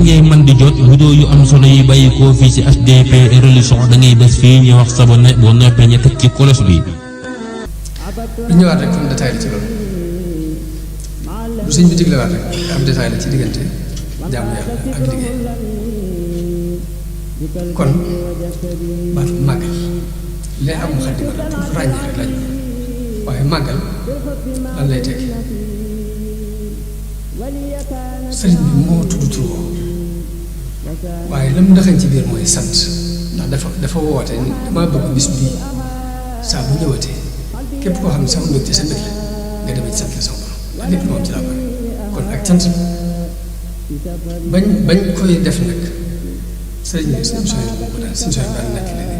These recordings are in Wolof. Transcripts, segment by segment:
ngay man di jot vidéo yu am solo yi bàyyi ko fii ci HDP religion da ngay bés fii ñu wax sabone boo noppee ñu teg ci kolos bi. lu ñëwaat rek comme détail la ci loolu lu sëñ bi diglewaat rek am détail la ci diggante jaamu yàlla ak liggéey kon baatu màggal lee am xaddima la pour ràññee rek lañu waaye màggal lan lay tekki sëriñ bi moo tudd tur woo waaye lam ndaxañ ci biir mooy sant ndax dafa woote dama bëgg bis bii saa bu ñëwatee képp koo xam ne sama mbégte sa mbég la nga demee ci sant la sama borom lépp moom ci laa bëri kon ak cant bañ koy def nag sëriñ bi suñu sooy boobu daal suñu sooy daal nekk la ni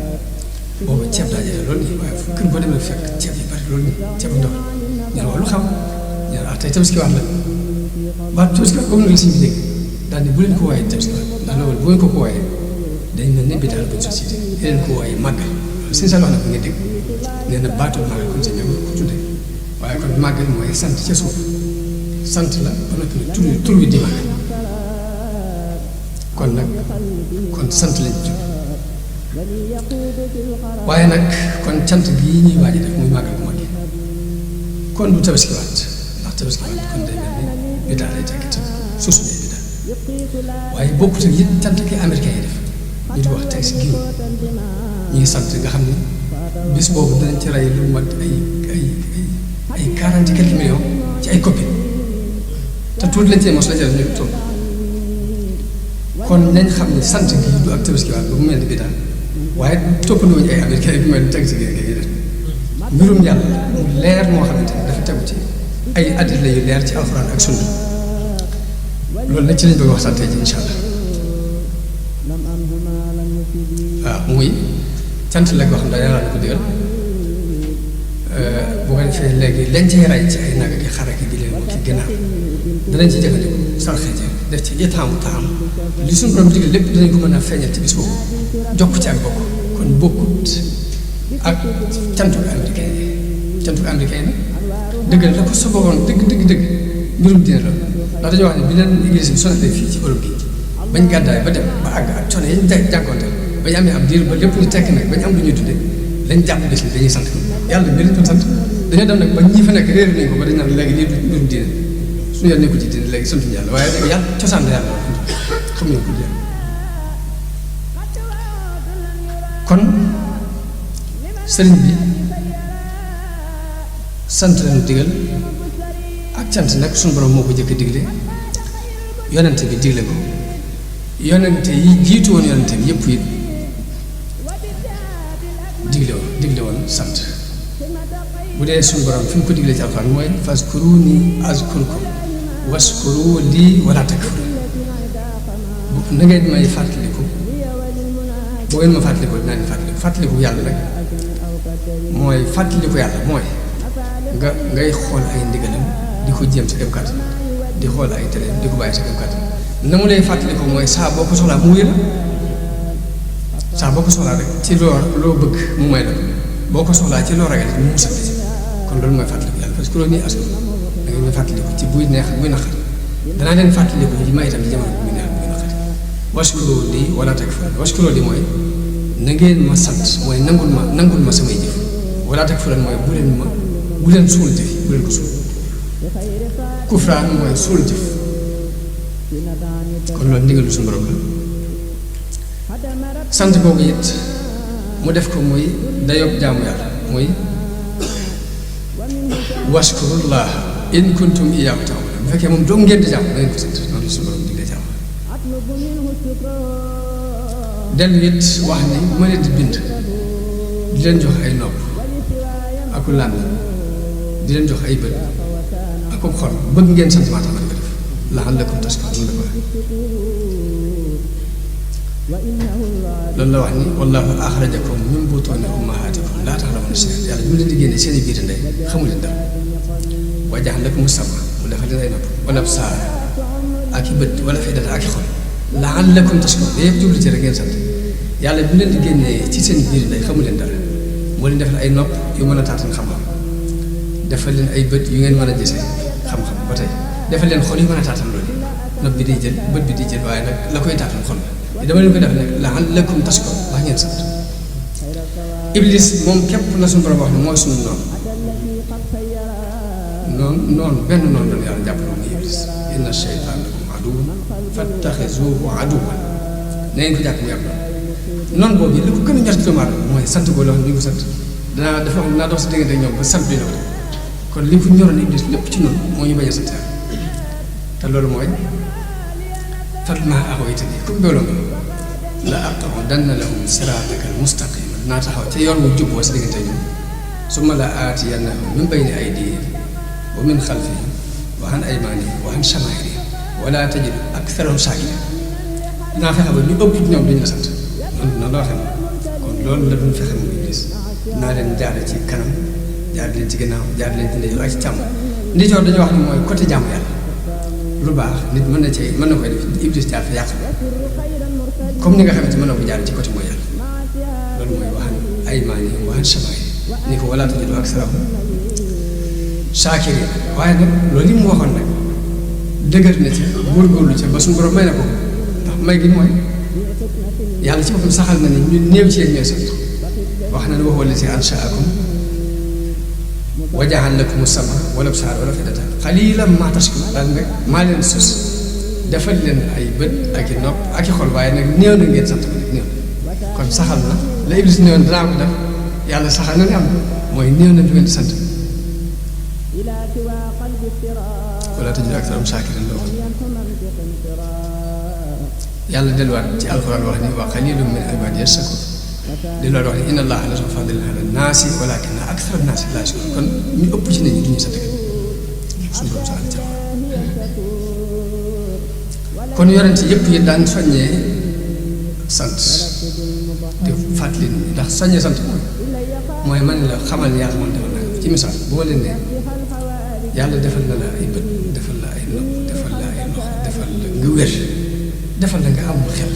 boobu ceeb daa jafe loolu nii waaye kër boo demee fekk ceeb yi bari loolu nii ceebu ndox ñu ne lu xam ñu ne tey tabaski wax la waaw tabaski wax comme ni la sëñ bi dégg daal ni bu leen ko waaye tabaski wax ndax loolu bu ngeen ko waaye dañ mel ne bi daal buñ société leen ko waaye màggal suñu sal wax na ko nga dégg nee na baatu màggal kon sëñ bi ko tuddee waaye kon màggal mooy sant ca suuf sant la ba noppi ne tur wi di màggal kon nag kon sant lañ tudd waaye nag kon cant gii ñuy waaj a def muy màggal bu mag yi kon du tabaskiwaat ndax tabaskiwaat kon day mel ni bidaa lay tekki tam suus bee bidaa waaye bokkut ak it cant ki américain yi def ñu di wax tey si giw ñu ngi sant nga xam ne bis boobu danañ ci rey lu mat ay 40 quelques millions ci ay copines te tuuti lañ cee mos la jël ñu toog kon nañ xam ne sant gi du ak tabaskiwaat ba mu mel ni bidaa waaye toppandoo ñu ay américain bu mel ni teg si gi gi def mbirum yàlla mu leer moo xamante ne dafa tegu ci ay addit la yu leer ci alxuraan ak sunna loolu nag ci lañ bëgg wax sante ji insha allah waaw muy cant la goo xam ne yàlla na ko digal bu ko defee léegi lañ cay ray ci ay nag ak xaraki bi leen ki gannaaw danañ ci jëfandiku sarxeete def ci itaamu taam li suñu borom digal lépp danañ ko mën a feeñal ci bis boobu jokk ci ak bokk kon bokkut ak cantuk américain yi cantuk américain yi nag dëgg la ko soboon dëgg mbirum dina la ndax dañoo wax ne bi leen église bi sonalee fii ci Europe gi bañ gàddaay ba dem ba àgg ak coono yi ñu jànkoonte bañ amee am diir ba lépp ñu tekki nag bañ am lu ñuy tudde lañ jàpp bis ni dañuy sant yàlla mi leen doon sant dañoo dem nag ba ñi fa nekk réer nañ ko ba dañ naan léegi lii mbirum diine suñu yoon nekku ci diine léegi santuñu yàlla waaye léegi yàlla cosaan la yàlla xam nañ ko diine kon sëriñ bi sant leen digal ak cant nag suñu borom moo ko jëkk digle yonente bi digle ko yonente yi jiitu woon yonente bi yëpp it digle woon sant bu dee suñu borom fi mu ko digle ci alxuraan mooy fazkuruni azkurkum waskuru lii wala takfurun na ngeen may fàttaliku boo ngeen ma fàttaliku dinaa leen fàttaliku yàlla nag mooy fàttaliku yàlla mooy ngay xool ay ndigalam di ko jéem sa kem kàttan di xool ay tereem di ko bàyyi sa kem kàttan na mu lay fàttaliku mooy saa boo ko soxlaa mu wér saa boo ko soxlaa rek ci loo bëgg mu may la boo ko soxlaa ci loo ragal mu musal ci kon loolu mooy fàttaliku yàlla parce que loolu nii askan da ngeen may fàttaliku ci buy neex buy naqari danaa leen fàttaliku ci may itam ci jamono buy neex buy naqari waskuro lii wala takfurun waskuro lii mooy na ngeen ma sant mooy nangul ma samay jëf wala takfurun mooy bu leen suul jëf bu leen ko suul kufraan mooy suul jëf kon loolu ndigalu suñu borom la sant boobu it mu def ko muy dayob jaamu yàlla muy waskurullah in kuntum iyyaahu ta'buduun bu fekkee moom doom ngeen di jaamu da ngeen ko sant noonu la suñu borom digle jaamu dellu it wax ni bu ma leen di bind di leen jox ay nopp aku làmmiñ di leen jox ay bët ak xol bëgg ngeen sant maa tax ma di ko def la'allakum tashkuruun la ko loolu la wax ni wallaahu axrajakum min butuuni ummahaatikum laa ta'lamuuna shay'an yàlla ñu leen di génne seen i biir ndey xamu leen dara wa ja'ala lakumu sam'a mu defal leen ay nopp wal absaara ak i bët wala af'idatan ak i xol la'allakum tashkuruun yëpp jublu ci rek ngeen sant yàlla bi leen di génnee ci seen biir ndey xamu leen dara moo leen defal ay nopp yu mën a taatan xam-xam defal leen ay bët yu ngeen mën a gisee xam-xam ba tey defal leen xol yu mën a taatan loolu nopp bi di jël bët bi di jël waaye nag la koy taatal xol la dama leen koy def nag la'allakum tashkurun ndax ngeen sant iblis moom képp la suñu borom wax ne mooy suñu noonu benn noonu la yàlla jàpp muy iblis inna shaytaana lakum aduwwun fattaxizuuhu aduwwan na ngeen ko jàpp mu yàpp noonu boobu li ko gën a ñor ci doomu aadama mooy sant ko loo xam ne ñu ko sant dinaa dox si diggante ñoom ba sant bi na ko kon li ko ñoroon iblis lépp ci noonu moo ñu bañ a sant te loolu mooy fabimaa aghwaytanii comme dooloo nga la aqudanna lahum siraatakal mustaqiim dinaa taxaw ca yoon wu jub wa si diggante ñoom summa la aatiyannahum min bayni aydihim wa min xalfihim wa an aymaanihim wa an shamaa'ilihim wa laa tajidu aktharahum shaakiriin dinaa fexe ba ñu ëpp ñoom duñu la sant noonu la waxee kon loolu la duñ fexe moom iblis dinaa leen jaare ci kanam jaare leen ci gannaaw jaare leen ci ndeyjoor ak ci càmm ndeyjoor dañu wax ni mooy côté jàmm yàlla lu baax nit mën na koy def iblis jaar fa yàq comme ni nga xamante mën na ko jaar ci côté mooy yàlla loolu mooy waxan aymaanihim wa an shamaa'ilihim ni ko wala tajidu aksarahum shaakiriin waaye nag loolu li mu waxoon nag dëgër na ci góorgóorlu ci ba suñu borom may na ko ndax may gi mooy yàlla ci boppam saxal na ni ñu néew ci yéen ñooy sant wax na ne waxoo la si anshaakum wa ja'ala lakumu sam'a wal absaara wal af'idata qaliilan maa tashkuruun daal nga maa leen sos defal leen ay bët ak i nopp ak i xol waaye nag néew na ngeen sant ko nag néew kon saxal na la iblis néewoon danaa ko def yàlla saxal na ne am mooy néew na du ngeen di sant wala tajidu aktharahum shaakiriin la waxoon yàlla delluwaat ci alxuraan wax ni wa qaliilun min ibaadiya shakuur delluwaat wax ni inna allaaha la zu fadlin ala naasi walaakinna akthara naasi laa yashkuruun kon ñu ëpp ci nit ñi du ñu sant suñu borom sax la kon yonent yëpp yi daan soññee sant te fàttali nit ñi ndax soññee sant mooy man la xamal yàlla moom defal na ci misaal bu ma leen ne yàlla defal na la ay bët defal la ay nopp defal la ay loxo defal la nga wér defal la nga am xel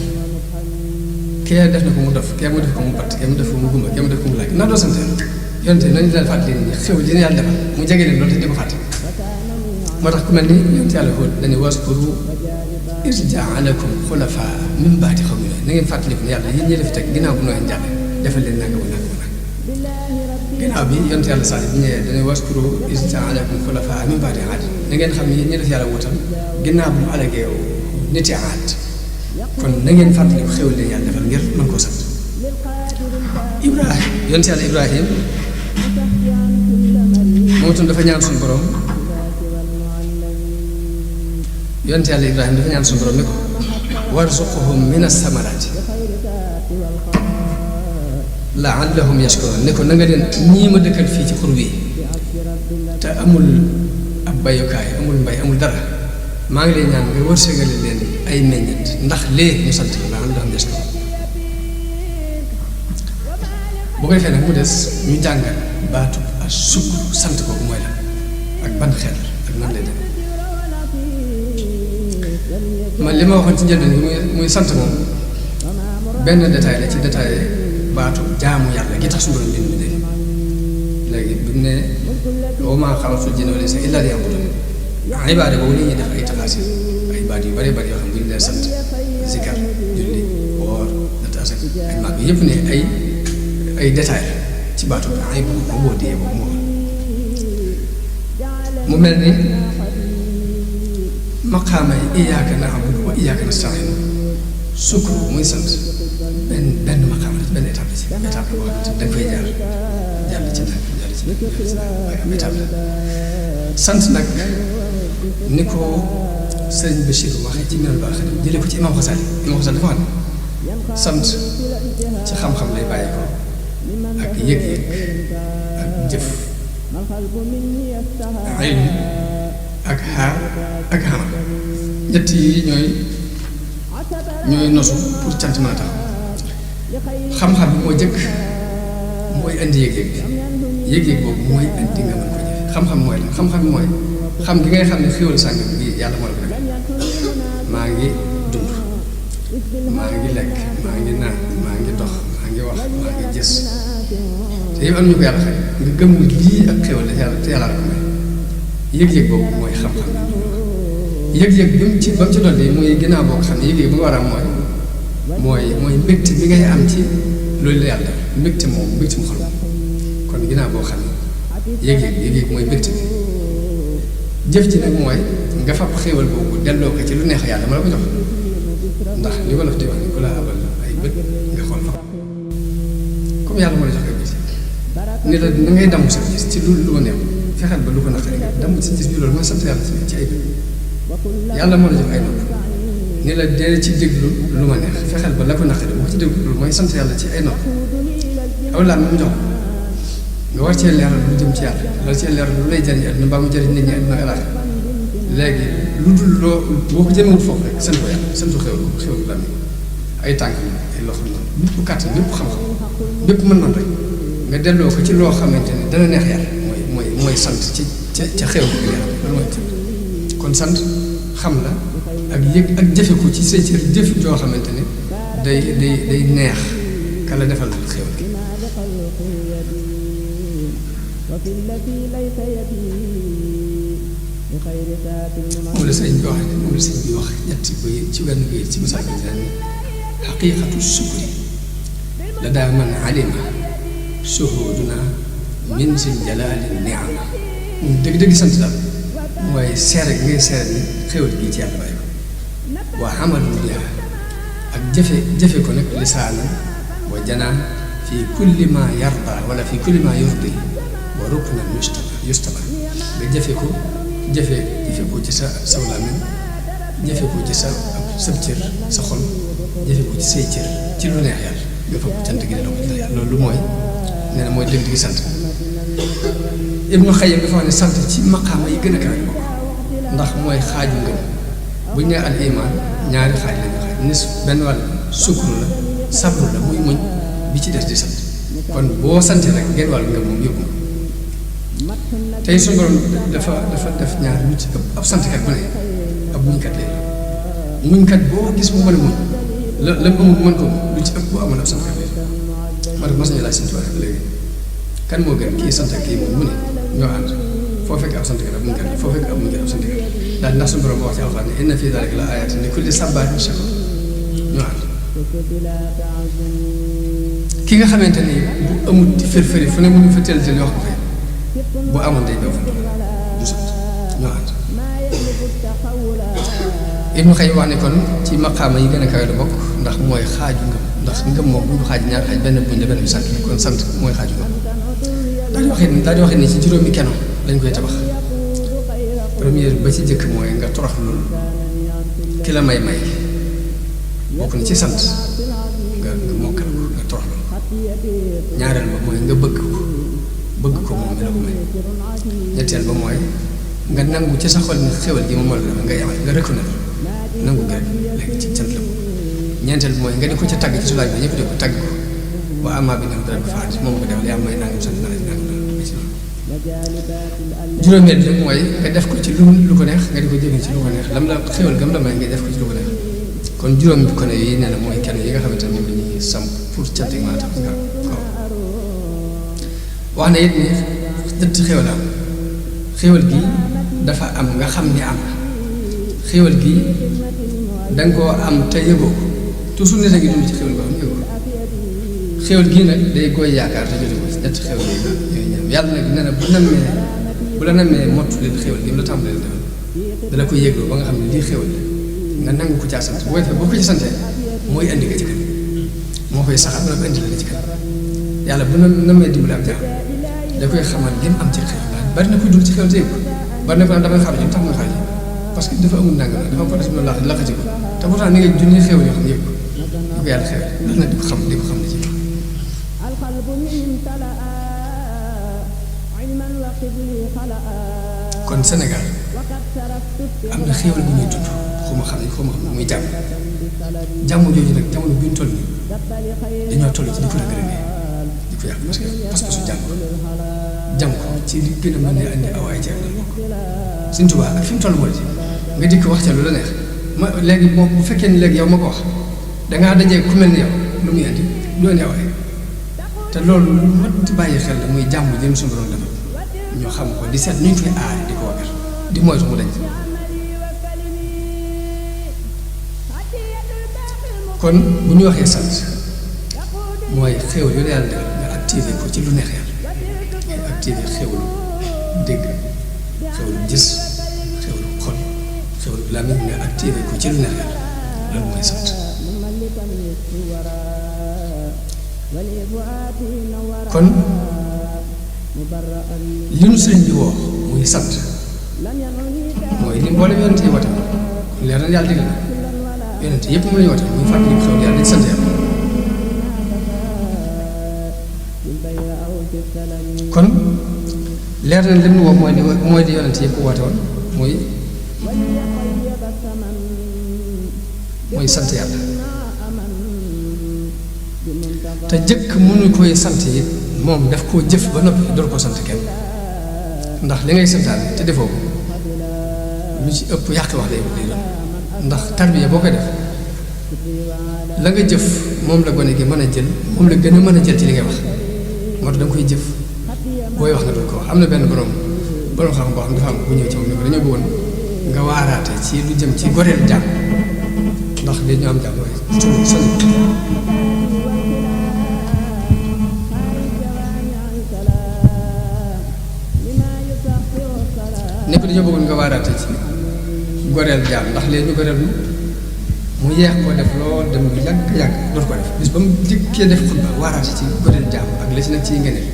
kee def na ko mu dof kee mu def ko mu batt kee mu def ko mu gumba kee mu def ko mu laaj ndax doo sant yonte nañu daan fàttali nit ñi xew li leen yàlla defal mu jege leen loolu te di ko fàtte moo tax ku mel ni yonte yàlla Huud dañuy waskuru iz ja'alakum xulafaa min ba'di qawmi Nuuh na ngeen fàttaliku ne yàlla yéen ñi def teg ginnaaw bu Nuuh jàll defal leen nanga bu nanga bu nanga ginnaaw bi yonte yàlla Saalih bi ñëwee dañuy waskuru iz ja'alakum xulafaa min ba'di Aad na ngeen xam ne yéen ñi def yàlla wutal ginnaaw bu mu alagee niti Aad kon na ngeen fàttaliku xew leen yàlla defal ngir mën koo sant Ibrahim yonte yàlla Ibrahim moom itam dafa ñaan suñu borom yonte yàlla Ibrahima dafa ñaan suñu borom ne ko warzuqhum mina samaraati la'allahum yashkuruun ne ko na nga leen ñii ma dëkkal fii ci xur wi te amul ab bayukaay amul mbay amul dara maa ngi leen ñaan nga wërsëgale leen ay meññet ndax lee ñu sant la'allahum yashkuruun bu ko defee nag mu des ñu jàngal baatu ak sukkur sant kooku mooy la ak ban xel ak nan lay dem man li ma waxoon ci njëlbeen bi muy sant moom benn détail la ci détail baatu jaamu yàlla gi tax suñu borom bind bi léegi bu ne wa maa xalaqtul jinna wal insa illaa liya'buduun ibaada boobu li ñuy def ay taxaasi ay baat yu bari bari yoo xam bu ñu leen sant zikar julli woor natt asak ay màgg yëpp ne ay détail ci baatu ay boobu boo dee boobu moo mu mel ni maqaama yi iyyaaka na'budu wa iyyaaka nasta'iin sukk muy sant benn maqaama la benn étape la ci étape la boo xamante ni da nga fay jaar jàll ci nag jàll ci nag waaye am étape la sant nag ni ko sëriñ Bachir waxee ci mel baax jëlee ko ci imam Xasali dafa wax ne sant ci xam-xam lay bàyyi ko ak yëg-yëg ak jëf ilm ak xaar ak xamal ñett yi ñooy nosu pour cant mën a tax xam-xam bi moo jëkk mooy indi yëg-yëg bi yëg-yëg boobu mooy indi nga mën ko jëfe xam-xam mooy lan xam-xam bi mooy xam gi ngay xam ne xéwal sàngam bi yàlla moo la ko def maa ngi dund maa ngi lekk maa ngi naan maa ngi dox maa ngi wax maa ngi gis te yëpp am ñu ko yàlla xëy nga gëm ni lii ak xéwal la te yàlla la ko may yëg-yëg boobu mooy xam-xam yëg-yëg bi mu ci ba mu ci dolli muy ginnaaw boo xam ne yëg-yëg bu nga war a am mooy mbégte bi ngay am ci loolu la yàlla mbégte mu xol kon ginnaaw boo xam ne yëg-yëg mooy mbégte bi jëf ci nag mooy nga fab xéewal boobu delloo ko ci lu neex yàlla ma la ko jox ndax li wolof di wax ni ku la abal ay bët nga xool fa comme yàlla moo la jox ay bët ni la na ngay damm sa gis ci lu ma neex fexeel ba lu ko naqari nga damm ci gis bi loolu mooy sant yàlla ci ay bët yàlla moo la jox ay nopp ni la dee ci déglu lu ma neex fexeel ba la ko naqari boo ci déglu loolu mooy sant yàlla ci ay nopp aw laa mu jox nga war cee leeral lu jëm ci yàlla war cee leeral lu lay jëriñ àdduna mbaa mu jëriñ nit ñi àdduna alaaxira léegi lu dul loo boo ko jëmewut foofu rek sant ko yàlla sant xew la ay tànk ay loxo noonu bépp kàttan bépp xam-xam bépp mën-mën rek nga delloo ko ci loo xamante ne dana neex yàlla mooy sant ci ca xew bi yàlla loolu mooy sant kon sant xam la ak yëg ak jëfe ko ci say cër jëf joo xamante ne day neex ka la defal xew gi moom la sëñ bi wax ñetti bay ci wenn bay ci misaal bi daan ne xaqiiqatu sukri la daa man alima suhuduna min si jalaali niama moom dëgg-dëgg sant daal mooy seere gi ngay seere ni xéwal gii ci yàlla bàyyi ko waa amalu biha ak jëfe ko nag lisaanan wa janaan fi kulli ma yarda wala fi kulli ma yurdi wa ruknan yustaba nga jëfe ko ci sa làmmiñ jëfe ko ci sa cër sa xol jëfe ko ci say cër ci lu neex yàlla nga fa cant gi delloo ko ci yàlla loolu mooy nee na mooy dëgg gi sant Ibnu Xayyim dafa wax ne sant ci maqaama yi gën a kawe bokk ndax mooy xaaju ngëm bu ñu nee al iman ñaari xaaj la ñu xaaj nis benn wàll sukkur la sabru la muy muñ bi ci des di sant kon boo santee rek genn wàll ngëm moom yóbbu tey suñu borom dafa def ñaar ñu ci ëpp ab santkat bu ne ab muñkat lay muñkat boo gis mu mën a muñ la mu amul mën ko lu ci ëpp bu amoon ab santkat lay moo tax mas nañu laaj seen tubaab léegi kan moo gën kii sant ak kii muñ mu ne ñoo ànd foo fekk ab santkat ab muñkat foo fekk ab muñkat ab santkat daal ndax suñu borom boo wax ci alxuraan ne inna fii daalika la aayatin li kulli sabbaarin shakuur ñoo ànd ki nga xamante ni bu amul di fër-fëri fu ne mënu fa teel wax ko fay bu amoon day daw fa du sant ñoo ànd Ibnu Xayyim wax ne kon ci maqaama yi gën a kawe la bokk ndax mooy xaaju ngëm ndax ngëm moom bu ñu xaaj ñaar xaaj benn buñ la benn bi sant kon sant mooy xaaju ngëm daal di waxee ni ci juróomi keno lañ koy tabax première ba ci jëkk mooy nga torox loolu ki la may bokk na ci sant nga mokkal ko nga torox loolu ñaareel ba mooy nga bëgg ko moom mi la ko may ñetteel ba mooy nga nangu ci sa xol ni xewal gi moom moo la nga yamal nga reconnaître nangu nga rek léegi ci sant la ko ñeenteel bi mooy nga di ko ci tagg ci sulaay bi ñëpp di ko tagg ko waa amaa bi nag dara ko faat moom nga def yaa may nangam sant naa nangam juróomeel bi mooy nga def ko ci lu ko neex nga di ko jëfee ci lu ko neex lam la xewal gam la may nga def ko ci lu ko neex kon juróom bi ko ne yi nee na mooy kenn yi nga xamante ne moom la ñuy samp pour cant yi maanaam nga kaw wax na it ni ñetti xewal am xewal gi dafa am nga xam ni am xewal gi danga koo am te yëgoo ko toujours nit a ngi dund ci xewal boo xam yëgoo xewal gii nag day koy yaakaar te jotu ko ci ñetti xewal yooyu ñam yàlla nag nee na bu la namee mottu leen xewal gi mu la tàmbalee defal dala koy yëgloo ba nga xam ne lii xewal la nga nangu ko caa sant boo defee boo ko ci santee mooy indi nga ci kanam moo koy saxal ba nga indi la nga ci kanam yàlla bu namee dimbali am jaam da koy xamal li mu am ci xewal ndax bari na kuy dund ci xewal te yëg ko bari na ko damay xaar ji tax nga xaar ji parce que dafa amul nangam dafa am peut être laqati ko te pourtant ni ngay junni xew yoo xam yëpp ko ko yàlla xewal ndax nag di ko xam ne ci kon Sénégal am na xéewal bu ñuy tudd xaw ma xam ne muy jàmm jooju nag jamono bi ñu toll nii dañoo toll ci di ko regretté di ko yàq parce que pas-pasu jàmm ko ci li gën a mën a andi awaay ci la bokk Sëñ Tuubaa ak fi mu toll moo di nga dikk wax ca lu la neex ma léegi moom bu fekkee ni léegi yow ma ko wax dangaa dajee ku mel ni yow lu muy andi lu andi awaay te loolu lu mat di bàyyi xel la muy jàmm jëm suñu borom dafa. ñoo xam ko di seet ñu koy aar di ko wagar di moytu mu dañ kon bu ñu waxee sant mooy xéwal yu la yàlla defal nga activé ko ci lu neex yàlla nga activé xéwalu dégg xéwalu gis xéwalu xol xéwalu làmmiñ nga activé ko ci lu neex yàlla loolu mooy sant. kon li nu sëriñ bi woo muy sant mooy li mboolem yonent yi woote leer na yàlla digal na yonent yëpp mu la ñu woote muy fàttali xew yàlla dañ sant yàlla. kon leer na lim nu woo mooy di yonent yëpp woote woon mooy sant yàlla te jëkk mënu koy sant yi moom daf koo jëf ba noppi door ko sant kenn ndax li ngay santaane te defoo ko lu ci ëpp yàq wax lay doon ndax tarbiya boo koy def la nga jëf moom la gone gi mën a jël moom la gën a mën a jël ci li ngay wax moo tax da nga koy jëf booy wax nga doon ko wax am na benn borom xam boo xam dafa am bu ñëw ci moom ne ko dañoo bëggoon nga waaraate ci lu jëm ci goreel jàmm ndax li ñu am jàmm waaye ne ko dañoo bëggoon nga waaraate ci goreel jaam ndax léegi ñu goreel mu yeex koo def lool dem lu yàgg dootu ko def bis ba mu dikkee def xutba waaraate ci goreel jaam ak la ci nag ciy ngeneen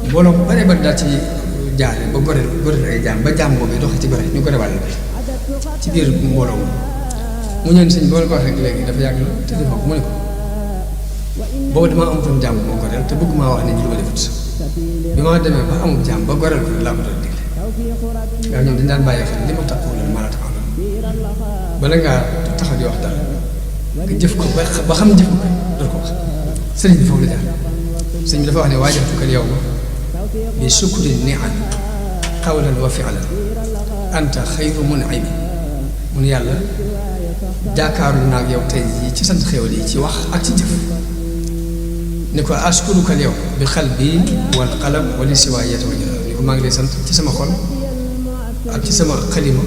mbooloo bu baree bari daal ci jaare ba goreel ay jaam ba jaam boobu dox ci gore ñu gore wàll ci biir mbooloo mu ñëw sëñ boo ko waxee léegi dafa yàgg la te defoo ko mu ne ko boobu damaa amutoon jaam moo goreel te bëgg maa wax ne ñu lu ma defut bi ma demee ba amul jaam ba goreel ko laa ko doon digle waaw ñoom dañu daan bàyyi xel li ma tax wala ma la tax bala ngaa taxaw di wax dara nga jëf ko ba xam jëf ko door ko wax sëriñ bi foofu la jaar sëriñ bi dafa wax ne waajabtuka yow ma bi sukri ni'am qawlan wa fi'lan anta xayru mun'im mun yàlla jaakaaru naag yow tey jii ci sant xéwal yi ci wax ak ci jëf ni ko askuruka yow bi qalbi wal qalam wa li siwaayati wa jala ni ko maa ngi lay sant ci sama xol ak ci sama xalima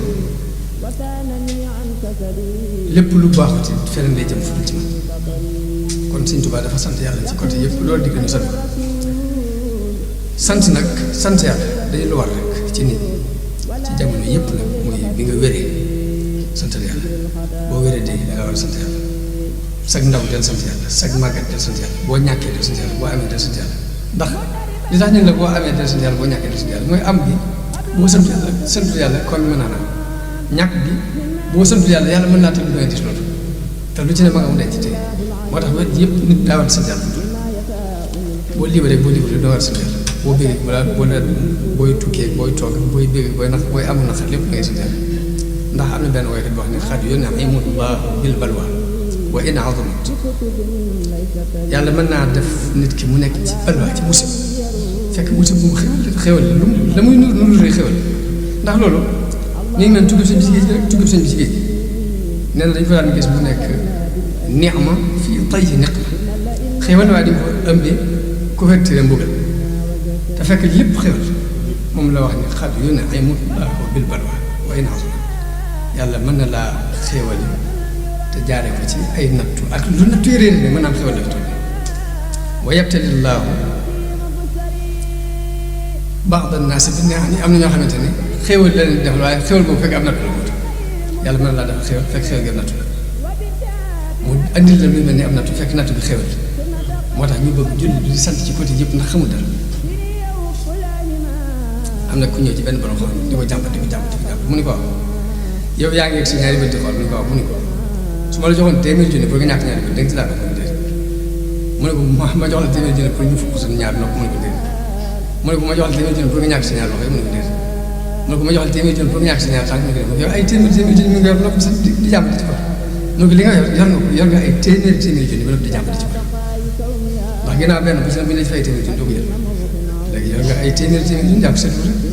lépp lu baaxuti feneen lay jëm fu ci man kon Sëñ Tuubaa dafa sant yàlla ci côté yëpp loolu digg ñu sant nag sant yàlla dañu lu war rek ci nit ci jamono yëpp nag muy bi nga wéree sant yàlla boo wéree dee da nga war a sant yàlla sag ndaw del sant yàlla sag màggat del sant yàlla boo ñàkkee del sant yàlla boo amee del sant yàlla ndax li tax ñu la boo amee del sant yàlla boo ñàkkee del sant yàlla mooy am bi boo sant yàlla kon mën naa naan ñàkk bi boo sant yàlla mën naa tëdd lu dis loolu te lu ci ne ma nga mu denc tey moo tax wet yëpp nit daa war a sant yàlla boo liibaree doo war a sant yàlla boo bégee booy tukkee booy toog booy bégee booy nax booy amul naqar lépp ngay sant yàlla ndax am na benn woykat boo xam ne xat yoon am imullah bil balwa wa in azamat yàlla mën naa def nit ki mu nekk ci balwa ci musib fekk musib bu mu xewal la muy nuru rek xewal ndax loolu ñu ngi naan tuggib sëñ bi ci géej rek tuggib sëñ bi ci géej nee na dañu fa daan gis mu nekk ni'ma fii tayyi niqma xewal waaye dañu ko ëmbee couverture mbugal te fekk lépp xewal moom la wax ne xat yoon imullah bil balwa wa in azamat yàlla mën na laa xéewal te jaaree ko ci ay nattu ak lu nattu yi réer ne mën naa am xéewal la fi toll wa yabtalillaahu ba'da naasi bi ne am na ñoo xamante ne xéewal la leen def waaye xéewal boobu fekk am nattu la ko yàlla mën na laa def xéewal fekk xéewal gi am nattu la mu andil la luy mel ni am nattu fekk nattu bi xéewal moo tax ñu bëgg julli di sant ci côté yëpp ndax xamul dara am na ku ñëw ci benn borom xam di ko jàmbat mu ni ko yow yaa ngi yegg si ñaari bët di xool mu ni ko su ma la joxoon téeméeri junni pour nga ñàkk ñaari bët da nga ci laa ko mu ne ko ma jox la téeméeri junni pour ñu fukk sa ñaar nopp mu ne ko déet mu ne ko ma jox la téeméeri junni pour nga ñàkk si ñaar loxo mu ne ko déet mu ne ko ma jox la téeméeri junni pour nga ñàkk si ñaar tànk mu ne ko déet yow ay téeméeri junni mi nga yor nopp sax di jàmb di ci par mu ne ko li nga yor nga ay téeméeri junni ba nopp di jàmb di ci par ndax ginnaaw benn bu ci ne bu ñu la ci fay téeméeri junni doo ko jël léegi yor nga ay téeméeri junni jàpp seetlu rek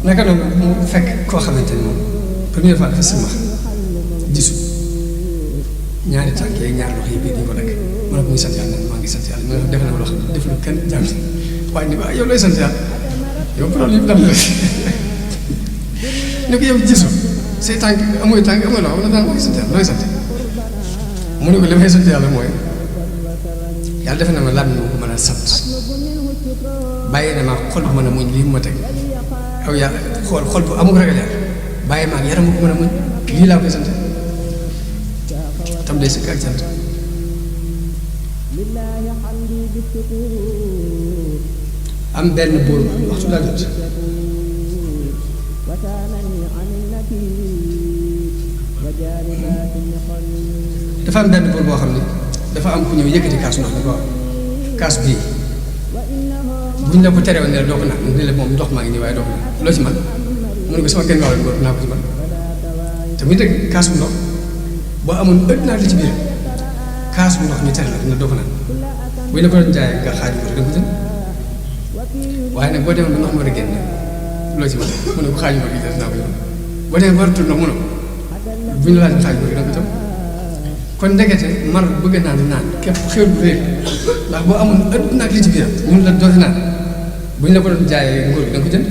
naka noonu mu fekk koo xamante ni moom première fois dafa sëmbax gisu ñaari tànk yeeg ñaari loxo yi bii dañu ko dagg mu ne ko muy sant yàlla maa ngi sant yàlla mu ne def na loo xam ne def lu kenn jàmm waaye ni ko yow looy sant yàlla yow problème yi dam la ne ko yow gisul say tànk amuy loxo la daan koy sant yàlla looy sant mu ne ko li may sant yàlla mooy yàlla defe na ma laaj moo ko mën a sant bàyyi na ma xol bu mën a muñ lii mu ma teg aw yàlla xol bu amul ragal yàlla bàyyi ma ak yaram bu ko mën a muñ lii laa koy sant tam day sëkk ak sant am benn buur waxtu daa jot dafa am benn buur boo xam ne dafa am ku ñëw yëkkati kaas ndox ni ko kaas bii buñ la ko terewoon ne la doo ko naan ne la moom ndox maa ngi nii waaye doo ko naan loo ci man mu ne ko sama genn wàll góor naa ko ci man te muy dëgg kaas bu ndox boo amoon ëpp naa li ci biir kaas bu ndox ñu tere la dina doo ko naan buñ la ko doon jaayee nga xaaju ko da ko jënd waaye nag boo demoon ba ndox ma war a génn loo ci man mu ne ko xaaju ko gi naa ko yoon boo demee war a tur ndox mu ne buñ la laaj xaaju ko gi da ko jëm kon ndekete mar bëgg naan képp xéwal bu réer ndax boo amoon ëpp naa li ci biiram ñun la dooti naan buñ la ko doon jaayee ngóor gi da nga ko jënd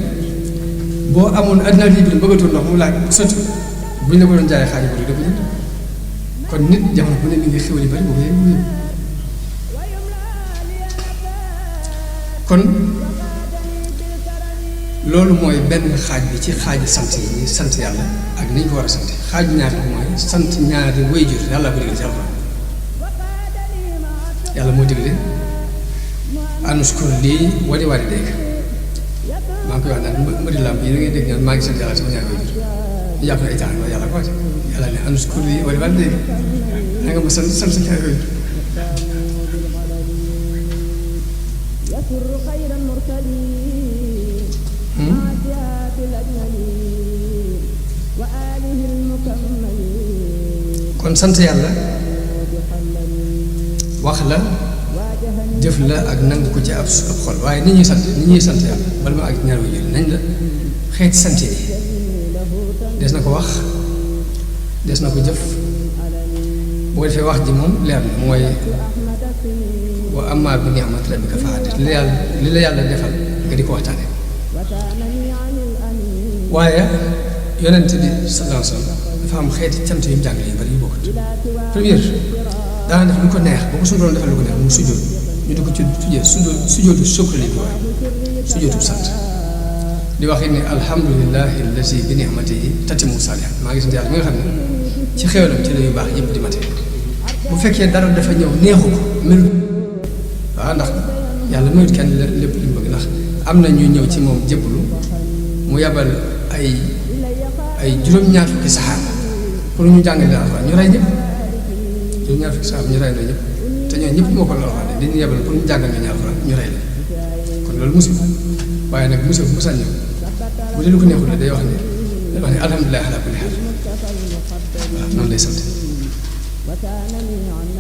boo amoon ëpp naa li ci biiram bëgg a tur ndox mu laaj sotti buñ la ko doon jaayee xaaju ko gi da ko jënd kon nit jamono bu ne mi ngi xéwal yu bari boo ko yëg kon loolu mooy benn xaaj bi ci xaaji sant yi ñuy sant yàlla ak ni ñu ko war a sant xaaju ñaari bi mooy sant ñaari waajur yàlla ko digle ci alxuraan yàlla moo digle anushkur lii wali waalidayka maa ngi koy wax naan mëri lamp yi da ngay dégg ñaan maa ngi sant yàlla sama ñaari waajur ñu jàpp ne ay caaxaan yàlla ko wax yàlla ne anushkur lii wali waalidayka da nga ma sant sa ñaari waajur kon sant yàlla wax la jëf la ak nangu ko ci ab xol waaye ni ñuy sant yàlla bala ma ak ñaar waajur nañ la xeeti sant yi des na ko wax des na ko jëf boo defee wax ji moom leer na mooy wa amma bi ni'mati rabbika fa haddith li la yàlla defal nga di ko waxtaane waaye yonent bi sallallahu alayhi wa sallam dafa am xeeti cant yu mu jàngale yu bari yu bokkut première daana def lu ko neex boo ko suñu doon defal lu ko neex mu sujjóot ñu di ko ci tuddee sujjóotu sukri li ko waaye sujjóotu sant di wax ni alhamdulillahi allazi bi ni'matihi tatimmu saalihaat maa ngi sant yàlla mi nga xam ne ci xéwalam ci la yu baax yëpp di mate bu fekkee dara dafa ñëw neexu ko melu waaw ndax yàlla mayut kenn lépp li mu bëgg ndax am na ñuy ñëw ci moom jébbalu mu yabal ay juróom-ñaar fukki saxaaba pour ñu jàngale alxuraan ñu rey ñëpp juróom-ñaar fukki saxaaba ñu rey na ñëpp te ñoo ñëpp moo ko la alxuraan dañuy yabal pour ñu jàngal ñu alxuraan ñu rey la kon loolu musiba waaye nag musiba bu mu sañ ñëw bu dee lu ko neexul la day wax ne alhamdulilah ala kulli xaal waaw noonu lay sant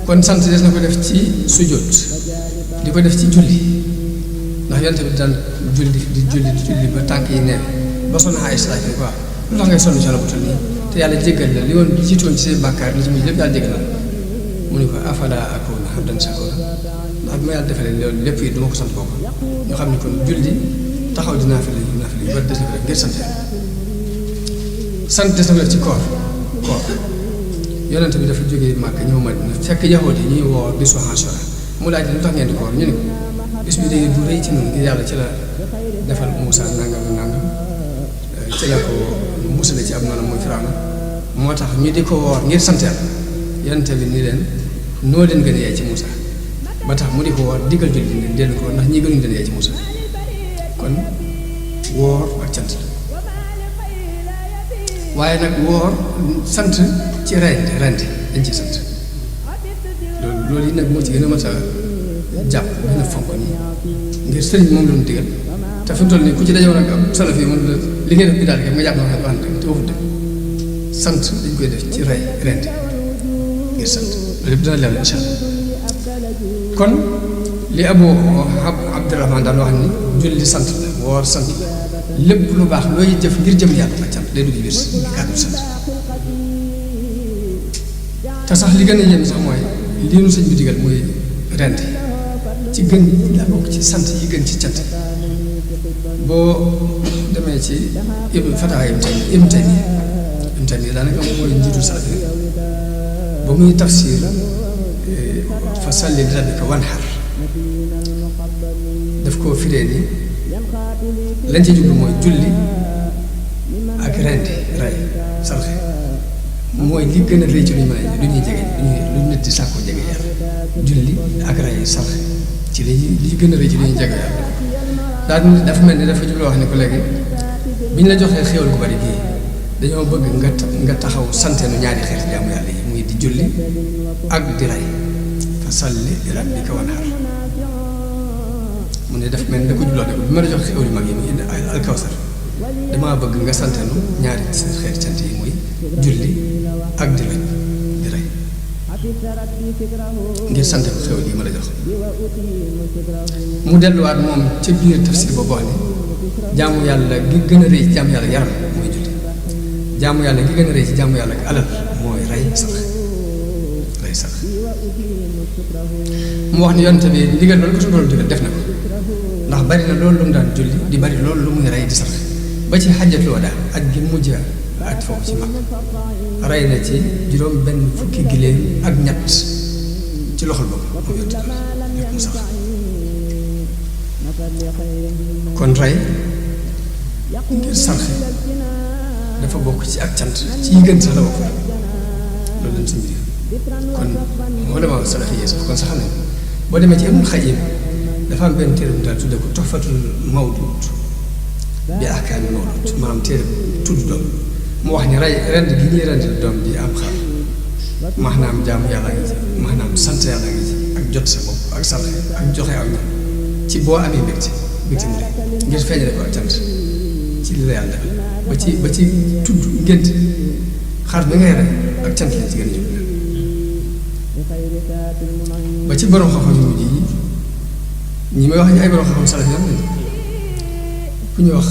kon sant des na ko def ci sujjóot di ko def ci julli ndax yonent bi daan julli ba tànk yi neew ba sonn Aysa ni quoi lu tax ngay sonn ci la bu toll nii te yàlla jéggal la li woon jiitoon ci say bàkkaar li ci mujj lépp yàlla jéggal la mu ne ko afala akuna abdan shakura ndax bi ma yàlla defalee loolu lépp yi duma ko sant boobu ñoo xam ne kon julli taxaw di naafila yu bari des na ko def ngir sant yàlla sant des na ko def ci koor yonent bi dafa jógee Màkka ñëw Madina fekk yahuud yi ñuy woor bisu Ashura mu laaj lu tax ngeen di koor ñu ne ko bis bi day du rëy ci noonu ngir yàlla ci la defal Muusaa nangam ci la ko musale ci ab noonu muy Firawna moo tax ñu di ko woor ngir sant yàlla yonent bi ni leen noo leen gën a yaay ci Muusaa ba tax mu di ko woor diggal jullit ñi dellu ko ndax ñi gënuñ leen yaay ci Muusaa kon woor ak cant waaye nag woor sant ci rendi dañ ci sant loolu yi nag moo ci gën a mat a jàpp gën a fonk nii ngir sëriñ moom la ñu digal te fi mu toll nii ku ci dajewoon ak salaf yi moom la li ngay def bi daal nga jàpp na wax dëgg te waxut dëgg sant dañ koy def ci rendi ngir sant loolu yëpp dina leer incha allah kon li Abu Abdurahmaan daan wax ni julli sant la woor sant la lépp lu baax looy jëf ngir jëm yàlla ak cant day dugg biir kàddu sant te sax li gën a yéem sax mooy lii nu sëñ bi digal muy rent ci gën la bokk ci sant yi gën ci cant boo demee demee ci Fatawa Ibn Taymiya daanaka moom mooy njiitu salaf yi ba muy tafsir fa salli li rabbika wanhar daf koo firee ni lañ ci jublu mooy julli ak rendi rey sarxe mooy li gën a rëy ci lu ñu mën a lu ñuy jege lu nit di sàkkoo jege yàlla julli ak rey sarxe ci li gën a rëy ci lu ñuy jege yàlla daal dafa mel ni dafa jublu wax ne ko léegi bi ñu la joxee xéwal gu bari gii dañoo bëgg nga taxaw santeenu ñaari xeeti jaamu yàlla yi muy di julli ak di rey fa salli li rabbika wanhar mu ne daf mel ni da ko jubloo ne ko bi ma la jox xéwal yu mag yi muy indi alkawsar damaa bëgg nga santeenu ñaari xeeti cant yi muy julli ak di rey ngir sante ko xéwal yi ma la jox mu delluwaat moom ca biir tafsir boobu wax ne jaamu yàlla gi gën a rëy ci jaamu yàlla yaram mooy julli jaamu yàlla gi gën a rëy ci jaamu yàlla ak alal mooy rey sax mu wax ni yonte bi ndigal loolu ko suñu borom digal def na ko ndax bari na loolu lu mu daan julli di bari loolu lu muy rey di sax ba ci xajjatul wadaa aj gi mujj aj foofu ci mag rey na ci juróom benn fukki giléem ak ñett ci loxol boobu mu yonte lépp mu sax kon rey ngir sarxe dafa bokk ci ak cant ci yi gën sax la bokk loolu lañ suñu kon moo dema salafi yi sax kon sax xam ne boo demee ci Ibnul Qayyim dafa am benn téere bu daal tudde ko Tuhfatul Mawlud bi ahkaamil mawlud maanaam téere tudd doom mu wax ni rend gi ñuy rend doom ji am xar maanaam jaamu yàlla ngi ci maanaam sant yàlla ngi ci ak jot sa bopp ak sarxe ak joxe ak ñoom ci boo amee mbégte mu rëy ngir feeñale ko ak cant ci li la yàlla defal ba ci tudd ngént xar bi ngay rey ak cant lañ ci gën a jublu ba ci borom xam-xam yu mujj yi ñi may wax ñu ay borom xam-xam salaf yi ku ñuy wax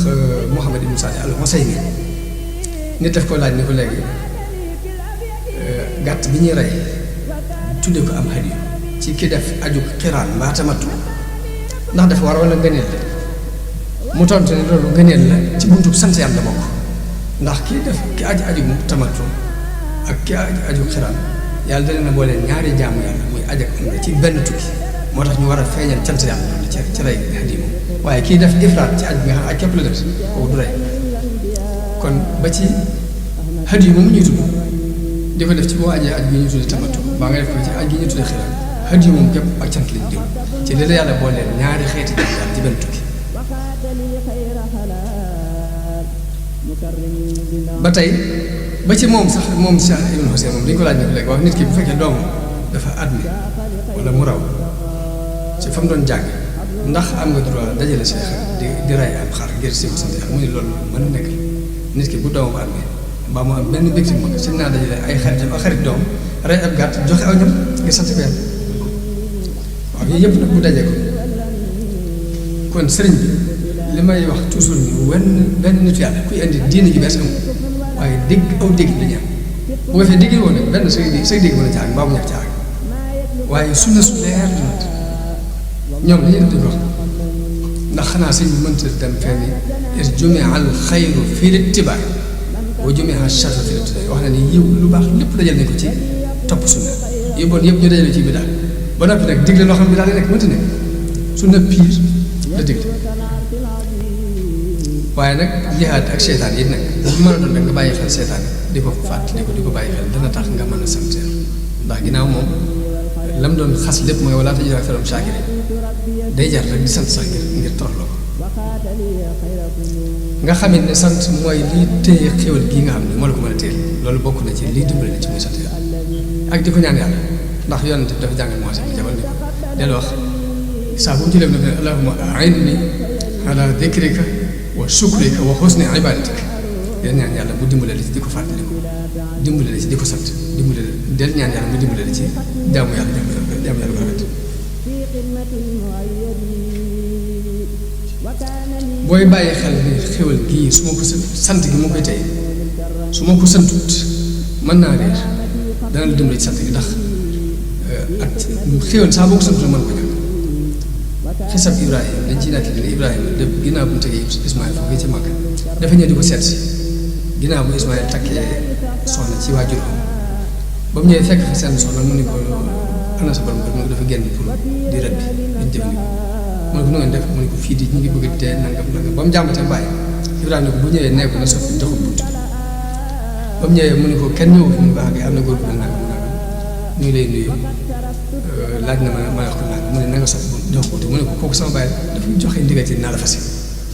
Muhammad ibn Sa'd al-Husaymi nit daf ko laaj ni ko léegi gàtt bi ñuy rey tudde ko am hadiyu ci ki def aju xiraan mbaa tamattu ndax dafa war wala ngëneel la mu tontu ne loolu ngëneel la ci buntu sant yàlla bokk ndax ki aju mu tamattu ak ki aju xiraan yàlla dana na boole ñaari jaamu yàlla muy aj ak umra ci benn tukki moo tax ñu war a feeñal cant yàlla loolu ci rey hadiyu moom waaye kii def ifraat ci aj bi nga xam aj képp la def kooku du rey kon ba ci hadiyu moom ñuy tudd di ko def ci boo ajee aj bi ñu tudde tamattu baa nga def ko ci aj gi ñu tudde xiraan hadiyu moom képp ak cant lañ jëm ci li la yàlla boole ñaari xeeti jaamu yàlla ci benn tukki ba tey ba ci moom sax moom Cheikh Ibn Hussein moom dañu ko laaj ne ko léegi wax nit ki bu fekkee doomam dafa admis wala mu raw ci fa mu doon jàng ndax am nga droit dajale say xar di rey am xar ngir si ko sant yàlla mu ne loolu mën a nekk nit ki bu doomam admis mbaa mu am benn mbégte mu si naa dajale ay xaritam ak xarit doom rey ab gàtt joxe aw ñam ngir sant ko yàlla waaw yooyu yëpp nag bu dajee ko kon sëriñ bi li may wax toujours ni benn nitu yàlla kuy indi diine ji bees amul waaye dégg aw dégg la ñu am bu ko fee déggee woon nag benn say dégg mën a caag mbaa mu ñàkk caag waaye sunna su leer di nat ñoom dañuy def dañu ko wax ndax xanaa sëñ bi mënta dem fenn is jumia al xayru fi littibaay wa jumia al charru fi littibaay wax na ni yiw lu baax lépp dajal nañ ko ci topp sunna yu bon yëpp ñu dajale ci bi daal ba noppi nag digle loo xam bi daal di nekk mënta nekk sunna piir la digle waaye nag jihaad ak seytaan yi nag bu mën a doon rek nga bàyyi xel seytaan di ko fàttali ko di ko bàyyi xel dana tax nga mën a sant ndax ginnaaw moom lam doon xas lépp mooy wala tajid aktharahum shaakiriin day jar rek di sant sax ngir toroxloo ko nga xamit ne sant mooy liy téye xéwal gii nga xam ne moo la ko mën a téye loolu bokk na ci liy dimbali na ci muy sant yàlla ak di ko ñaan yàlla ndax yonent bi dafa jàngal moo si jabal ni ko del wax saa bu mu jëlee nag ne allahumma a'inni ala dhikrika wa shukrika wa husni ibadatika del ñaan yàlla mu dimbale la ci di ko fàttaliku dimbale la ci di ko sant dimbale del ñaan yàlla mu dimbale la ci jaamu yàlla ko rafet booy bàyyi xel ni xéwal gii su ma ko sant gi moo koy tey su ma ko santut mën naa réer dana la dimbale ci sant gi ndax ak xéwal saa boo ko santut mën ko ñàkk xisab Ibrahima dañ ciy nekk ne Ibrahima de ginnaaw bu mu tegee Ismaïl foofu ci Makka dafa ñëw di ko seet si ginnaaw bu Ismaïl takkee soxna ci waajur ba mu ñëwee fekk fa seen soxna mu ni ko ana sa borom kër mu ne ko dafa génn pour di rëdd dañ jëfandikoo mu ne ko nu ngeen def mu ne ko fii di ñu ngi bëgg tee nangam nangam ba mu jàmbatee bàyyi Ibrahima ne ko bu ñëwee nekk na soppi doxu bunt ba mu ñëwee mu ne ko kenn ñëw fi mu baax am na góor bu nangam nangam ñu lay nuyu laaj na ma wax ko nangam mu ne na nga soppi bunt doxu bunt mu ne ko kooku sama bàyyi dafa joxe ndigal ci naa la fase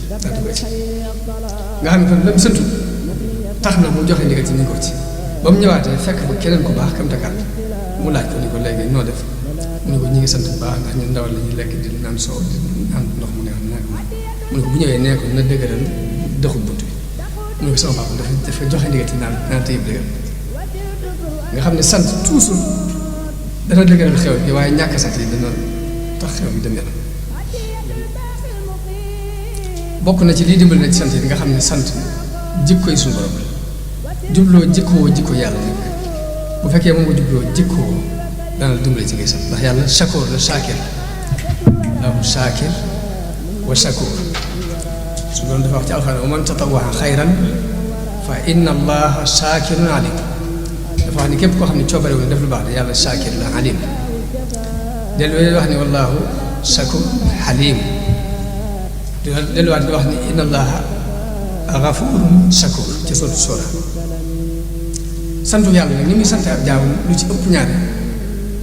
daal di ko ci nga xam ne kon la mu sëntu tax na mu joxe ndigal ci ni ko ci ba mu ñëwaatee fekk ba keneen ku baax kam takaat mu laaj ko ni ko léegi noo def mu ne ko ñi ngi sant bu baax ndax ñun ndawal la ñuy lekk di naan soow di naan ndox mu neex nag mu ne ko bu ñëwee nee ko na dëgëral doxu bunt bi mu ne ko sama papa dafa joxe ndigal ci naan tëyib dëgër nga xam ne sant toujours dana dëgëral xew bi waaye ñàkk sant yi dana tax xew bi dem yoonam bokk na ci lii dimbali na ci sant yi nga xam ne sant jikkoy suñu borom la jubloo jikko yàlla nag bu fekkee moom nga jubloo jikkoo dana la dimbali ci ngay sant ndax yàlla shakoor la shaakir lahu shaakir wa shakoor su doon dafa wax ci alxuraan wa man tatawwaa xayran fa inna allaha shaakirun alim dafa wax ni képp koo xam ne coobare wu def lu baax de yàlla shaakir la alim dellu wax ni wallahu shakur halim delluwaat di wax ni inna allaha gafurun shakur ci sotu sura santu yàlla nag ni muy sant ab jaam lu ci ëpp ñaare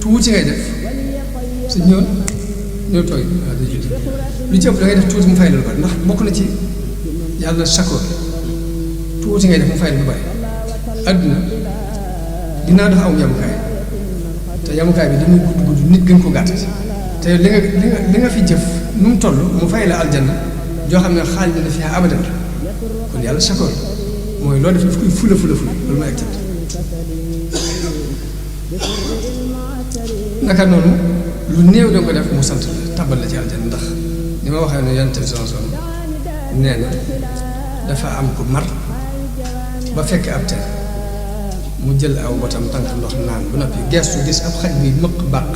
tuuti ngay def sa ñëw tooy waaw day julli lu ci ëpp da ngay def tuuti mu fay lu bari ndax bokk na ci yàlla shakur tuuti ngay def mu fay lu bari adduna dinaa dafa am yamukaay te yamukaay bi li muy gudd gudd nit gën ko gàtt te li nga fi jëf nu mu toll mu fay la aljanna joo xam ne xaalis dina fi abadan kon yàlla shakur mooy loo def daf koy fula loolu mooy ak cant naka noonu lu néew da nga ko def mu sant la tabal la ci aljanna ndax ni ma waxee ne yonent bi son nee na dafa am ku mar ba fekk ab teen mu jël aw botam tànk ndox naan bu noppi gestu gis ab xaj bi mëq bàq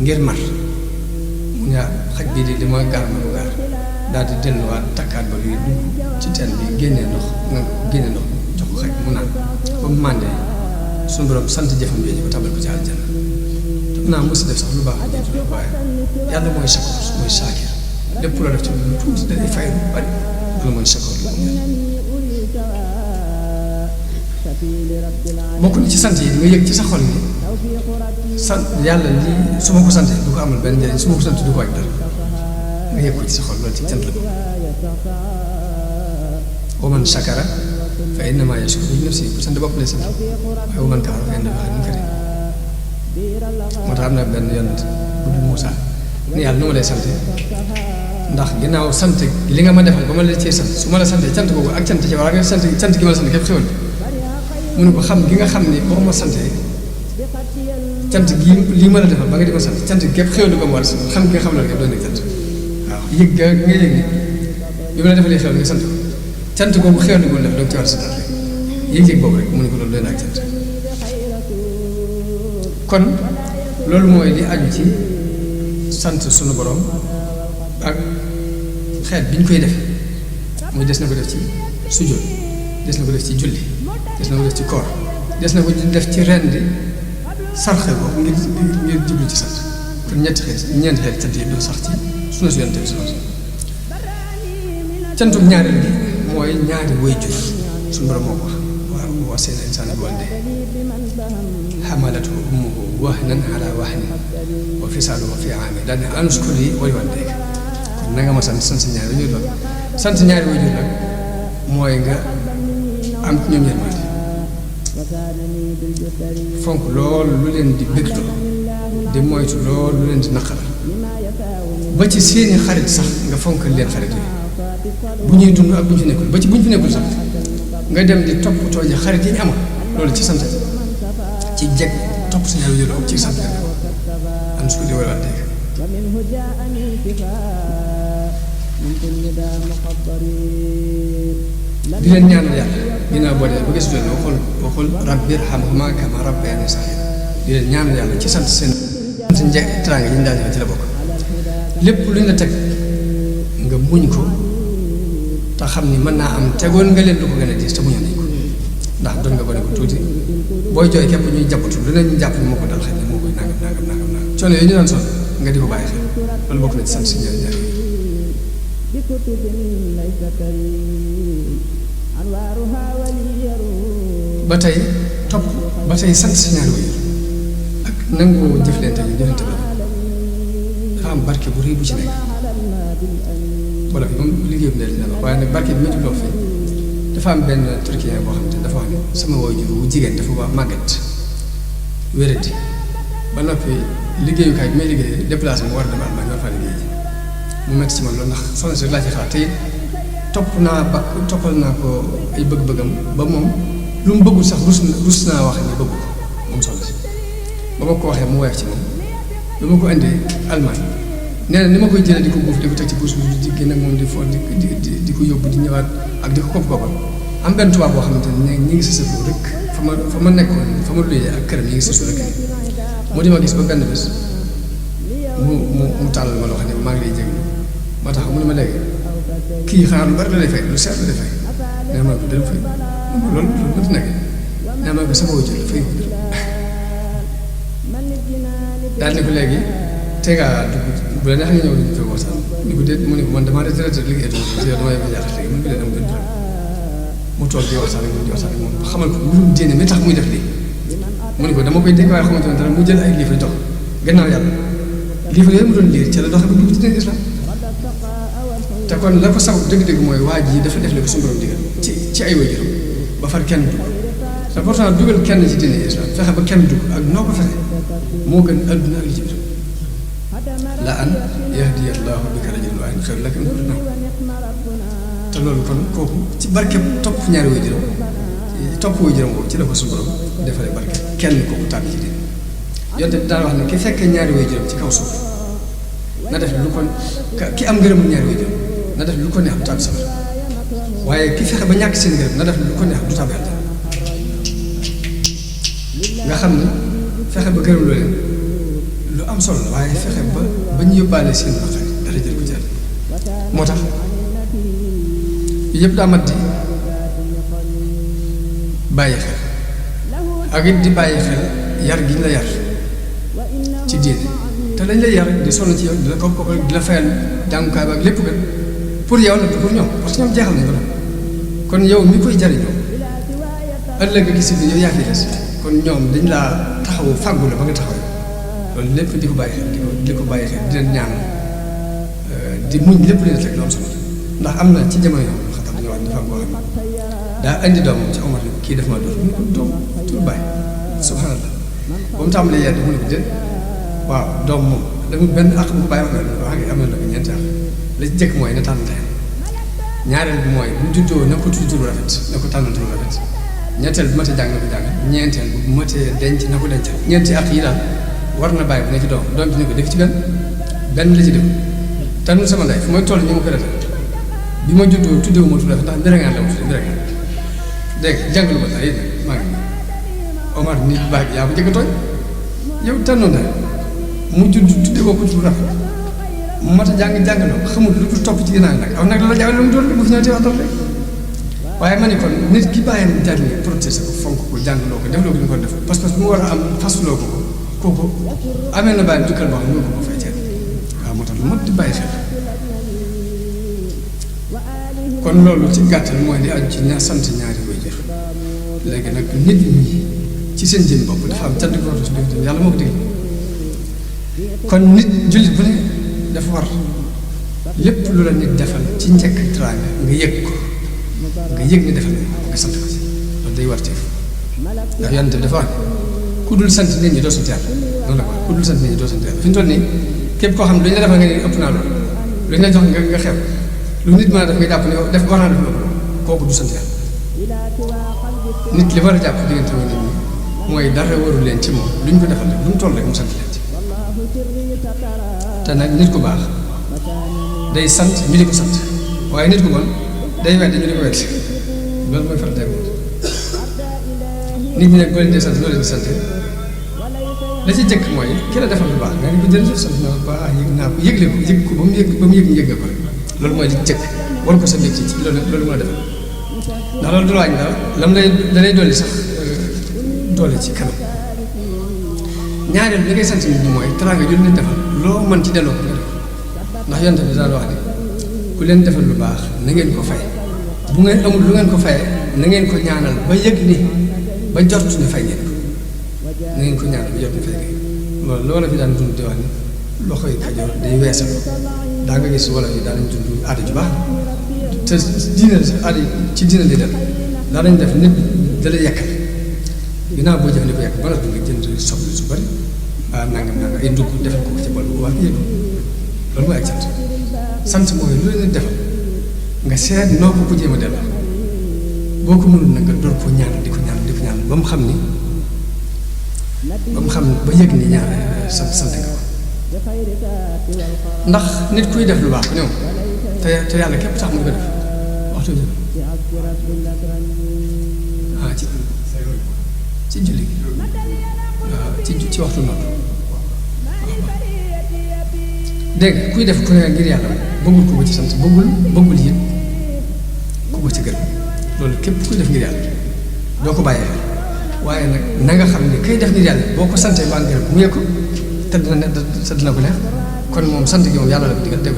ngir mar mu ne xaj bii di li mooy gaar ma lu gaar daal di delluwaat takkaat ba luy dugg ci teen bi génnee ndox jox ko xaj mu naan ba mu màndee suñu borom sant jëfam jooju ba tabal ko ci aljanna te naa mos def sax lu baax a jiitu waaye yàlla mooy shakur mooy shaakir lépp loo def ci lu tuuti day fay lu bari loolu mooy shakur la bokk na ci sant yi nga yëg ci sa xol ni sant yàlla lii su ma ko santee du ko amal benn njëriñ su ma ko sant du ko wàññi dara nga yëg ko ci sa xol loolu ci cant la ko wa man shakara fa innamaa yashkuru li nafsihi ku sant bopp lay sant waaye wa man kafara fa inna llaaha ghaniyyun kariim moo tax am na benn yonent bu dul Muusaa ni yàlla nu ma lay sante ndax ginnaaw sant li nga ma defal ba ma la cee sant su ma la santee cant boobu ak cant ci war nga sant gi ma la sant képp xéwal mu ne ko xam gi nga xam ni boo ma santee cant gi lii ma la defal ba nga di ma sant cant gi képp xéwal ko mu war a sant xam gi nga xam loolu képp doon na cant waaw yëg nga yëg ni bi ma la defalee xéwal nga sant ko cant boobu xéwal ko def donc ci war a sant rek yëg-yëg boobu rek mu ne ko loolu doy na ak cant kon loolu mooy li aju ci sant sunu borom ak xeet bi ñu koy def muy des na ko def ci sujjóot des na ko def ci julli des na ko def ci koor des na ko def ci rendi sarxe ko ngir jublu ci sant kon ñeenti xeet cant yi doo sax ci sunu si yonent bi sallallahu alayhi wasallam cantum ñaareel bi mooy ñaari waajur suñu borom moo ko wax wa wassayna l-insaana biwaalidayhi hamalathu ummuhu wahnan ala wahnin wa fisaaluhu fi aamin daal ne an ushkur lii wa liwaalidayka kon na nga ma sant si ñaari waajur loolu sant ñaari waajur nag mooy nga am ci ñoom yërmande fonk lool lu leen di bégloo di moytu lool lu leen di naqaral ba ci seeni xarit sax nga fonk leen xarit yi bu ñuy dund ak bu ñu fi nekkul ba ci bu ñu fi nekkul sax nga dem di toppatoo ji xarit yi ñu amoon loolu ci sant ci jeg topp si ñaari waajur ci sant am su ko di wala dégg di leen ñaanal yàlla ginnaaw boo dee ba gis leen waxul rabbi irhamhumaa kamaa rabbayaanii saghiira di leen ñaanal yàlla ci sant seen teraanga yi ñu daan ci la bokk lépp lu ñu la teg nga muñ ko te xam ni mën naa am tegoon nga leen lu ko gën a diis te muñu nañ ko ndax doon nga ko ne ko tuuti booy jooy képp ñuy jàppatu lu ne ñu jàpp ni moo ko dal xëy na moo koy nangam coono yooyu ñu daan sonn nga di ko bàyyi xel loolu bokk na ci sant si ñaari ñaari ba tey topp ba tey sant si ñaari waajur ak nangoo jëflante ñu jëflante ba dafa am barke bu rëy bu ci nekk wala fi moom liggéey bi ne la waaye nag barke bi ma jubloo fii dafa am benn turquien boo xam ne dafa wax ne sama waajur wu jigéen dafa wax màgget wéradi ba noppi liggéeyukaay bi may liggéey déplacé mu war a dem Allemagne war faa liggéey ji mu metti ci man loolu ndax soxna si laa ci xalaat te it toppal naa ko ay bëgg-bëggam ba moom lu mu bëggul sax rus naa wax ni bëggu ko moom soxna si ba ma ko waxee mu woyof ci moom ba ma ko indee Allemagne nee na ni ma koy jëlee di ko buuf di ko teg ci puus bi di génn ak moom di fo di ko yóbbu di ñëwaat ak di ko koppal am benn tubaab boo xamante ne ñi ngi sësatu rek fa ma nekkoon fa ma luyee ak këram ñi ngi sësu rek mu di ma gis ba benn bés mu tàllal ma loo xam ne maa ngi lay jéggi moo tax mu ne ma léegi kii xanaa lu bari la lay fay lu seet la lay fay nee ma ko dana fay loolu mënti nekk nee ma ko sama wajur la fay ko daal ne ko léegi te ngaa dugg bu la neex nga ñëw ñu fi waxtaan ni ko déet mu ne ko man damaa retraité liggéey ci yow damay bañ a léegi mu ne ko déet am gën mu toog di waxtaan ak moom di waxtaan ak moom xamal ko mbirum diine mi tax muy def lii mu ne ko dama koy dégg waaye xamante ne dara mu jël ay livre jox gannaaw yàlla livre yooyu mu doon liir ci la doxee ba dugg ci diine islam te kon la ko saw dëgg-dëgg mooy waa ji dafa def le ko suñu borom digal ci ay waajuram ba far kenn dugg te pourtant dugal kenn ci diine islam fexe ba kenn dugg ak noo ko fexe moo gën adduna ak li ci biir la an yahdiya allahu bika rajulan waahidan xayrun laka min humri naam te loolu kon kooku ci barke topp ñaari waajuram boobu ci la ko suñu borom defalee barke kenn kooku tàbbi ci diine yonte bi daan wax ne ki fekk ñaari waajuram ci kaw suuf na def lu ko ki am ngërëmul ñaari waajuram na def lu ko neex du tàbbi safara waaye ki fexe ba ñàkk seen ngërëm na def lu ko neex du tàbbi àjjana nga xam ne fexe ba gërëm loo leen lu am solo la waaye fexe ba ñu yóbbaale seen naqari dara jël ko jàll moo tax yëpp daa mat di bàyyi xel ak it di bàyyi xel yar gi ñu la yar ci diine te lañ lay yar di sonn ci yow di la ko di la fayal jàngukaay ba ak lépp gën pour yow la du pour ñoom parce que ñoom jeexal nañ ko nag kon yow mi koy jariñoo ëllëg nga gis ni yow yaa fi des kon ñoom dañ laa taxawu fàggu la ba nga taxaw loolu lépp di ko bàyyi xel di ko bàyyi xel di leen ñaan di muñ lépp leen rek loolu solo ndax am na ci jamono yoo xam dañoo wax dafa am koo xam ne daa indi doomam ci Omar ni ko kii def ma dóor mu ne ko doom tur bàyyi subhanallah ba mu tàmbalee yedd mu ne ko déet waaw doom moom dafa benn àq bu bàyyi wax nga wax nga am na la ko ñeenti àq la ci jëkk mooy na tànn tey ñaareel bi mooy bu juddoo na ko tudd tur rafet na ko tànnal tur rafet ñetteel bu matee jàng na ko jàng ñeenteel bu matee denc na ko dencal ñeenti àq yi daal war na bàyyi bu ne ci doom bi ne ko def ci benn la ci def tànnul sama ndey fu may toll ñu ma ko defee bi ma juddoo tuddee ma tur rafet ndax mbéréngaan la ma tuddee mbéréngaan dégg nga jàngalu ma sax yéen maa ngi Omar nit baax yaa ko jëkk tooñ yow tànnoon na mu judd tuddee ko tur rafet mu mat a jàngaloo xamul lu dul topp ci ginnaaw nag aw nag la jaawale lu mu doon bu fi ñëwee wax rek waaye ma ne kon nit ki bàyyam jàng protéger ko fonk ko jàngaloo ko defloo ko ni ko def parce que bu mu war a am fasuloo ko kooku amee na bàyyi dukkal boo xam ne ko fay ceeb waaw moo tax lu mot di bàyyi xel kon loolu ci gàttal mooy li aju ci sant ñaari waajur léegi nag nit ñi ci seen jëm bopp dafa am cant ko yàlla moo ko digal kon nit jullit bu ne dafa war lépp lu la nit defal ci njëkk teraanga nga yëg ko nga yëg ni defal nga sant ko ci loolu day war teef ndax yonent bi dafa wax ne ku dul sant nit ñi doo sant yàlla noonu la ko ku dul sant nit ñi doo sant yàlla fi ñu toll nii képp koo xam ne lu ñu la defal nga ne ëpp naa loolu lu ñu la jox nga xeeb lu nit mën a def nga jàpp ne def war naa def loolu kooku du sant yàlla nit li war a jàpp diggante nit ñi mooy dara warul leen ci moom lu ñu ko defal rek lu mu toll rek mu sant leen ci te nag nit ku baax day sant ñu di ko sant waaye nit ku bon day wedd ñu di ko wedd loolu mooy faral di nit ñi nag boo leen di sant loo leen di sant la ci jëkk mooy ki la defal lu baax nga ne ko jërëjëf sant naa baax yëg naa ko yëgle ko yëg ko ba mu yëg ñu yëg ko rek loolu mooy li ci jëkk war ko sa mbégte ci loolu mën a defal ndax loolu du la wàññi dara lam lay da lay dolli sax doole ci kanam ñaareel bi ngay sant nit ñi mooy teraanga ju leen defal loo mën ci delloo ko nga def ndax yonent bi daan wax ne ku leen defal lu baax na ngeen ko fay bu ngeen amul lu ngeen ko fayee na ngeen ko ñaanal ba yëg ni ba jot ni fay ngeen ko na ngeen ko ñaanal ba jot ni fay ngeen loolu la fi daan dund di wax ni loxo yi Kajoor day weesaloo daa nga gis wala yi daa nañ dund aada ju baax te diine aada ci diine li del daa nañ def nit da lay yekkal ginnaaw boo jëfandikoo yekk ba noppi nga jënd soble su bari nangam ay ndugg defal ko ci bool bu baax yëpp loolu mooy ak sant mooy lu leen defal nga seet noo ko jéem a delloo boo ko mënul nag nga door koo ñaan di ko ñaan ba mu xam ba yëg ni ñaan sant nga ko ndax nit kuy def lu baax ñoom te yàlla képp tax mu di ko def waxtu bi ci julli gi waaw ci waxtu noonu dégg nga kuy def ku ne ngir yàlla bëggul ku ko ci sant bëggul it ku ko ci gërëm loolu képp kuy def ngir yàlla doo ko bàyyee xel waaye nag na nga xam ne kay def ngir yàlla boo ko santee ba ngërëm mu yëg ko te dina ko neex kon moom sant gi moom yàlla la ko digal dégg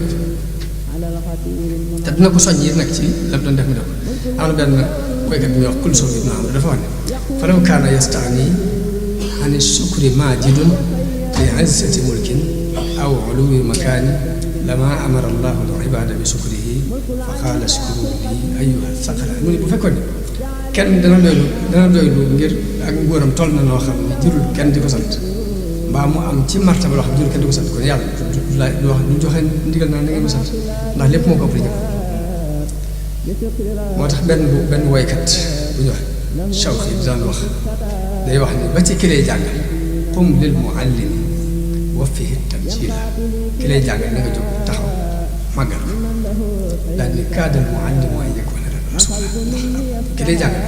te dina ko soññ it nag ci la doon def mu def am na benn koykat bi ñuy wax Kulsum ibn Amr dafa wax ne falaw kaana yastaani ani sukri maajidun li izzati mulkin aw uluwi makaani lama amara allahu al ibada bi sukrihi fa qaala shukru li ayyuha thaqalaan mu ne bu fekkoon ne kenn dana doylu ngir ak nguuram toll na noo xam ne jurul kenn di ko sant mbaa mu am ci martaba loo xam ne jurul kenn di ko sant kon yàlla du wax du joxe ndigal naa na ngeen ma sant ndax lépp moo ko ëpp li ñëpp moo tax benn woykat bu ñu wax Shawqi daan wax day wax ni ba ci ki lay jàngal qum lil muallimi wa fihi tabjila ki lay jàngal na nga jóg taxaw màggal ko daal ni kaadal muallimu an yakuna rasula ki lay jàngal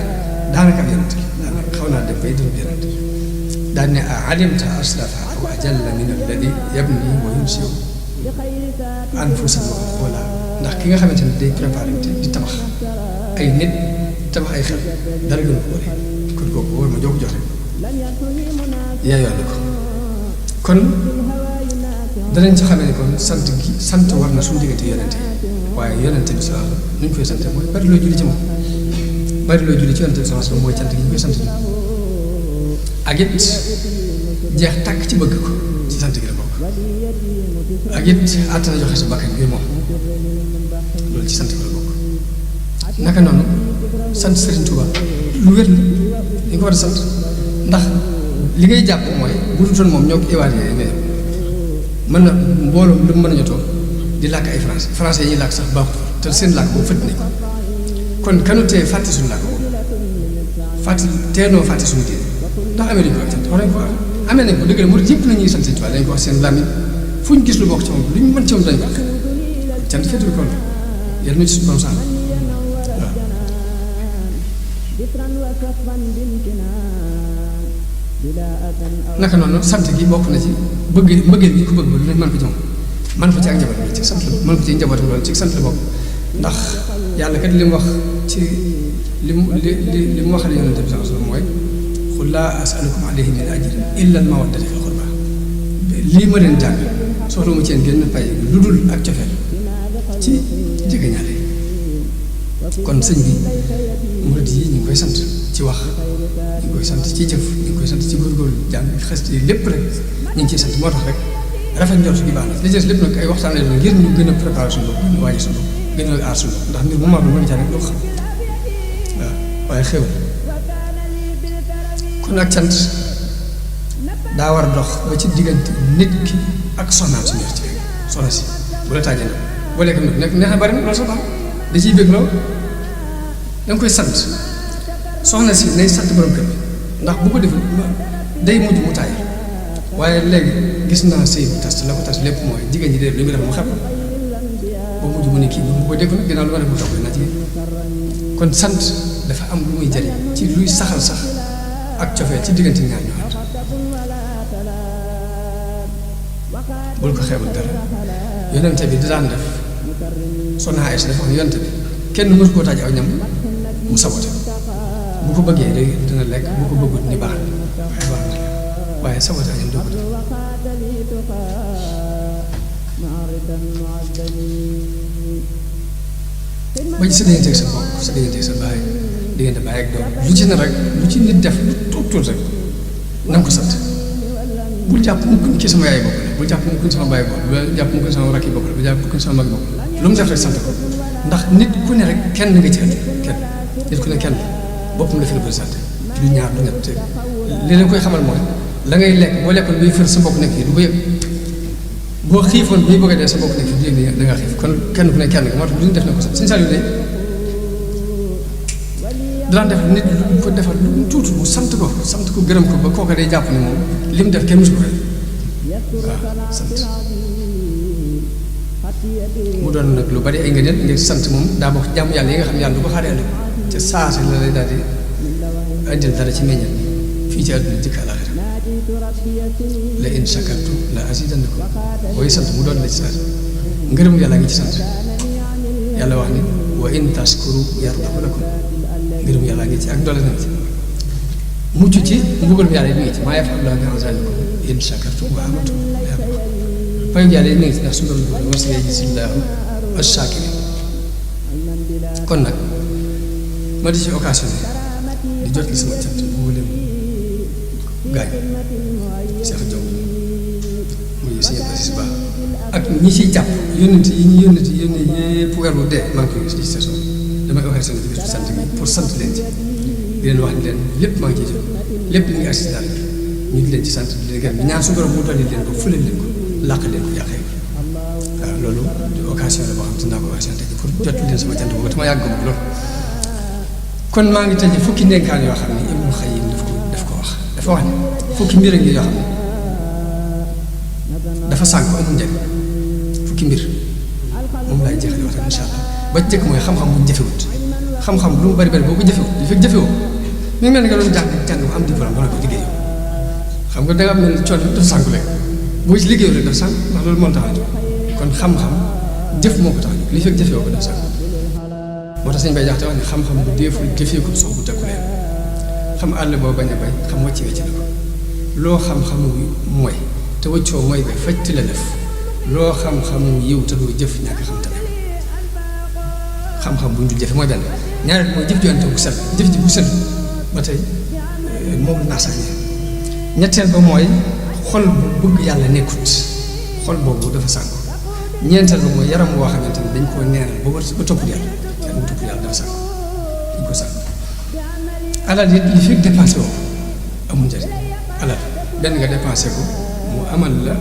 daanaka am yonent daanaka xaw naa dem bay dund yonent daal ne alimta aslafa wa ajalla min alladi yabni wa yunsiu anfusa wala ndax ki nga xamante ne day préparé di tabax ay nit tabax ay xel dara gën ko wóoree kon kooku war ma jox joxe yaayoon na ko kon danañ ci xamee ne kon sant war na suñu diggante yonente waaye yonente bi sax nu ñu koy sant mooy bari loo julli ci moom bari loo julli ci yonente bi sax mooy cant gi ñu koy sant ñu ak it jeex tàkk ci bëgg ko ci sant gi la bokk ak it àttana joxe sa bakkan bi moom loolu ci sant gi la bokk naka noonu sant Serigne Touba lu wér la ñu ko war a sant ndax li ngay jàpp mooy bu dul toon moom ñoo ko évalué mais mën na mbooloo lu mën a ñotoo di làkk ay français yi ñuy làkk sax baaxut te seen làkk boobu fëtt nañ ko kon kanu tee fàtte suñu làkk boobu teenoo fàtte suñu diine ndax amee nañ ko ak sant wax nañ ko amee nañ ko dëgg la murid yëpp la ñuy sant Serigne Touba dañ ko wax seen làmmiñ fu ñu gis lu bokk ci moom lu ñu mën ci moom dañ ko wax cant féetul ko yàlla na ci suñu borom sax naka noonu sant gi bokk na ci mbëggeel gi ko bëgg ba lu mën ko ci moom man ko ci ak njaboot bi ci sant la mën ko ci njabootam loolu ci sant la bokk ndax yàlla kat li mu wax ci li mu waxal yonente bi sallallahu alayhi wasallam mooy qul laa as'alukum alayhi min ajrin illa al mawaddata fil qurba lii ma leen jàng soxla mu ci yéen génn pay lu dul ak cofeel ci jegeñaale kon sëñ bi murid yi ñu ngi koy sant ci wax ñu ngi koy sant ci jëf ñu ngi koy sant ci góorgóorlu jàng xest yi lépp rek ñu ngi ciy sant moo tax rek rafet njort gi baax na li ci des lépp nag ay waxtaan la doon ngir ñu gën a préparé suñu bopp gën a waajal suñu bopp gën a aar suñu bopp ndax mbir bu mag mën nga caa nekk doo xam waaw waaye xéwal kon ak cant daa war a dox ba ci diggante nit ki ak soxnaam si ñor ci soxna si bu la taajee nag boo lekk nag nekk neex na bari na loolu sax baax da ciy bëgg loolu da nga koy sant soxna si nay sant borom kër bi ndax bu ko defee day mujj mu taay waaye léegi gis naa sëy bu tas la ko tas lépp mooy jigéen ñi de li nga def mu xam boo mujj mu ne kii bu ko dégg nag ginnaaw lu ma def mu toog naa ci kon sant dafa am lu muy jariñ ci luy saxal sax ak cofee ci diggante ñaar ñu ànd bul ko xeebal dara yonente bi di daan def Soxna Aysa dafa wax ne yonent bi kenn mësu koo taaj aw ñam mu sabote bu ko bëggee day dina lekk bu ko bëggut ni baax na waaye sabote aw ñam doo ko def ba ci sa digganteeg sa mbokk sa digganteeg sa baay diggante baay ak doom lu ci ne rek lu ci nit def lu tuut rek na nga ko sant bul jàpp mukk ci sama yaay bopp la bul jàpp mukk sama baay bopp bul jàpp mukk sama rakk yi bopp la bul jàpp mukk sama mag bopp la lu mu def rek sant ko ndax nit ku ne rek kenn nga ci andi kenn nit ku ne kenn boppam la fi représenté du ñaar du ñett li leen koy xamal mooy la ngay lekk boo lekkoon bay fër sa mbokk nekk fii du ko yëg boo xiifoon bii bëgg a dee sa mbokk nekk fii du yëg ni da nga xiif kon kenn ku ne kenn nga moo tax lu ñu def na ko sax suñu saal yu de daan def nit lu ko defal lu tuuti mu sant ko gërëm ko ba kooka day jàpp ne moom li mu def kenn musu ko def waaw sant mu doon nag lu bari ay ngëneel ngir sant moom daa bokk jàmm yàlla yi nga xam ne yàlla du ko xaaree ëllëg ca saase la lay daal di indil dara ci meññal fii ci àdduna jëkk àllaaxira la in shakartum la azidannakum booy sant mu doon la ci saase ngërëm yàlla ngi ci sant yàlla wax ni wa in tashkuru yardahu lakum ngërëm yàlla ngi ci ak doole na ci mucc ci mbugalum yàlla yi mi ngi ci maa yaf'alu llaahu bi azaabikum in shakartum wa amantum fayum yàlla yi mi ngi ci ndax suñu doon wa sayajzillaahu ash-shaakiriin kon nag ma di ci occasion di jot li sama cant mboolem gaañ Cheikh Diop muy Sëñ Assis Ba ak ñi ciy jàpp yónnent yi ñu yónnent yëpp weer wu dee maa ngi koy gis ci saison damay waxee seen ci biir sant bi pour sant leen ci di leen wax ni leen lépp maa ngi ciy jot lépp li nga agsi daal ñu ngi leen ci sant di leen gërëm ñaan su borom mu dolli leen ko fële leen ko làq leen ko yàqee waaw loolu occasion la boo xam te naa ko occasion tey pour jot leen sama cant boobu dama yàgg ko loolu kon maa ngi tëj fukki ndénkaan yoo xam ne Ibnul Xayyim daf ko wax dafa wax ne fukki mbir a ngi yoo xam ne dafa sànk amul njëriñ fukki mbir moom laay jeexale waxtaan incha allah ba ci jëkk mooy xam-xam bu ñu jëfewut xam-xam lu mu bari bari boo ko jëfewut li fekk jëfewoo mi ngi mel ni nga doon jàng am diplôme ba nga ko liggéeyoo xam nga danga am ne coono dafa sànk léegi boo ci liggéeyoo rek dafa sànk ndax loolu moo tax a jóg kon xam-xam jëf moo ko tax a jóg li fekk jëfewoo ko dafa sànk moo tax sëñ bay jaxte wax ne xam-xam bu deeful jëfee ko sox bu tekku leen xam àll boo bañ a bay xam wàcc wecc na ko loo xam-xamu mooy te wëccoo mooy bay fajti la def loo xam-xamu yiw te doo jëf ñàkk xam te xam-xam bu ñu dul jëfe mooy benn ñaareel mooy jëf joonte bu set jëf ji bu set ba tey moom naasañee ñetteel ba mooy xol bu bëgg yàlla nekkut xol boobu dafa sànk ñeenteel ba mooy yaram woo xamante ni dañ koo neenal ba topp yàlla yaram bu topp yàlla dafa sànk dañ ko sànk alal it li fekk dépensé woo amul njëriñ alal benn nga dépensé ko mu amal la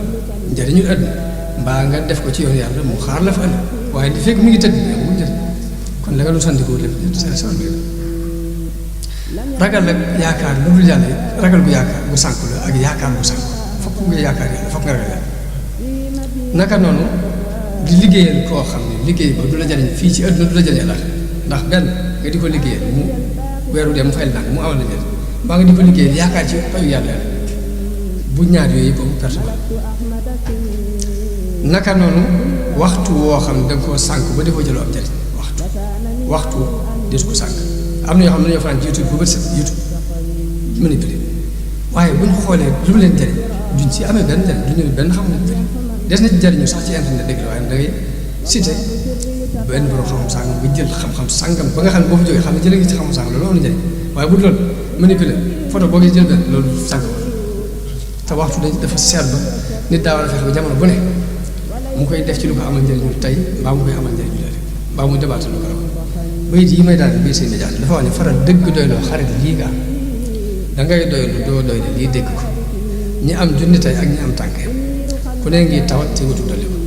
njëriñul àdduna mbaa nga def ko ci yoon yàlla mu xaar la fa ëllëg waaye li fekk mi ngi tëdd amul njëriñ kon la nga doon sandikoo lépp sa mbir ragal ak yaakaar lu dul yàlla ragal bu yaakaar bu sànk la ak yaakaar bu sànk fokk nga yaakaar yàlla fokk nga ragal yàlla naka noonu di liggéeyal koo xam ne liggéey ba du la jariñ fii ci àdduna du la jariñ àllax ndax benn nga di ko liggéeyal mu weeru dem mu fayal nag mu amal la njëriñ maa nga di ko liggéeyal yaakaar ci fayu yàlla bu ñaar yooyu yëpp amul perte ba naka noonu waxtu woo xam ne da nga koo sànk ba defoo jëloo am njëriñ waxtu des ko sànk am na ñoo xam ne dañoo fanaan ci YouTube ba bët set YouTube manipulé waaye bu ñu xoolee lu mu leen jëriñ duñ ci amee benn njëriñ duñu benn xam ne jëriñ des na ci jëriñu sax ci internet dëgg la waaye da ngay cité benn borom xam-xam sàngam nga jël xam-xam sàngam ba nga xam ne boo fa jógee xam ne jëlee ngi ci xam-xam sàngam loolu am na njëriñ waaye bu dul loolu manipulé photo boo gis jël benn loolu sànk te waxtu dafa seet ba nit daa war a fexe ba jamono bu ne mu koy def ci lu ko amal njëriñu tey mbaa mu koy amal njëriñu léegi mbaa mu débatté lu ko raw bayit yi may daal bii seen média dafa wax ne faral dëgg doyloo xarit lii nga am da ngay doylu doo doy de lii dégg ko ñi am junni tey ak ñi am tànk ku ne ngi tawat te wutu dolli ko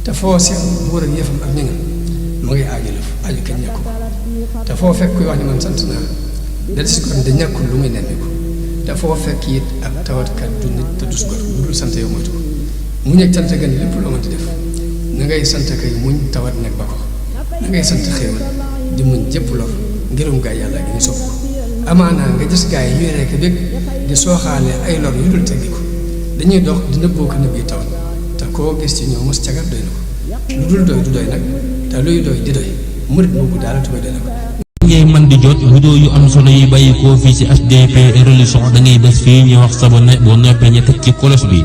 te foo seet buur ak yëfam ak ñëngam mu ngi aaju la aju kenn ñàkku ko te foo fekk kuy wax ni man sant naa del si ko de ñàkkul lu muy nemmiku te foo fekk it ak tawatkat du nit te dus gor lu dul sant yow moytu ko muñ ak sant gën lépp loo mënti def na ngay sant kay muñ tawat nag ba ko na ngay sant xéewal di muñ jëpp lor ngirum gaay yàlla gi ñu sopp ko amaanaa nga gis gaay yi ñuy rekk bég di sooxaale ay lor yu dul teggi ko dañuy dox di nëbboo ko nëbb yi tawat te koo gis ci ñoom mos cagat doy na ko lu dul doy du doy nag te luy doy di doy murit boobu daal tubay doy na ko. ngay man di jot vidéo yu am solo yi bàyyi koo fii ci HDP religion da ngay bés fii ñu wax sabonné boo noppee ñu teg ci cloche bi.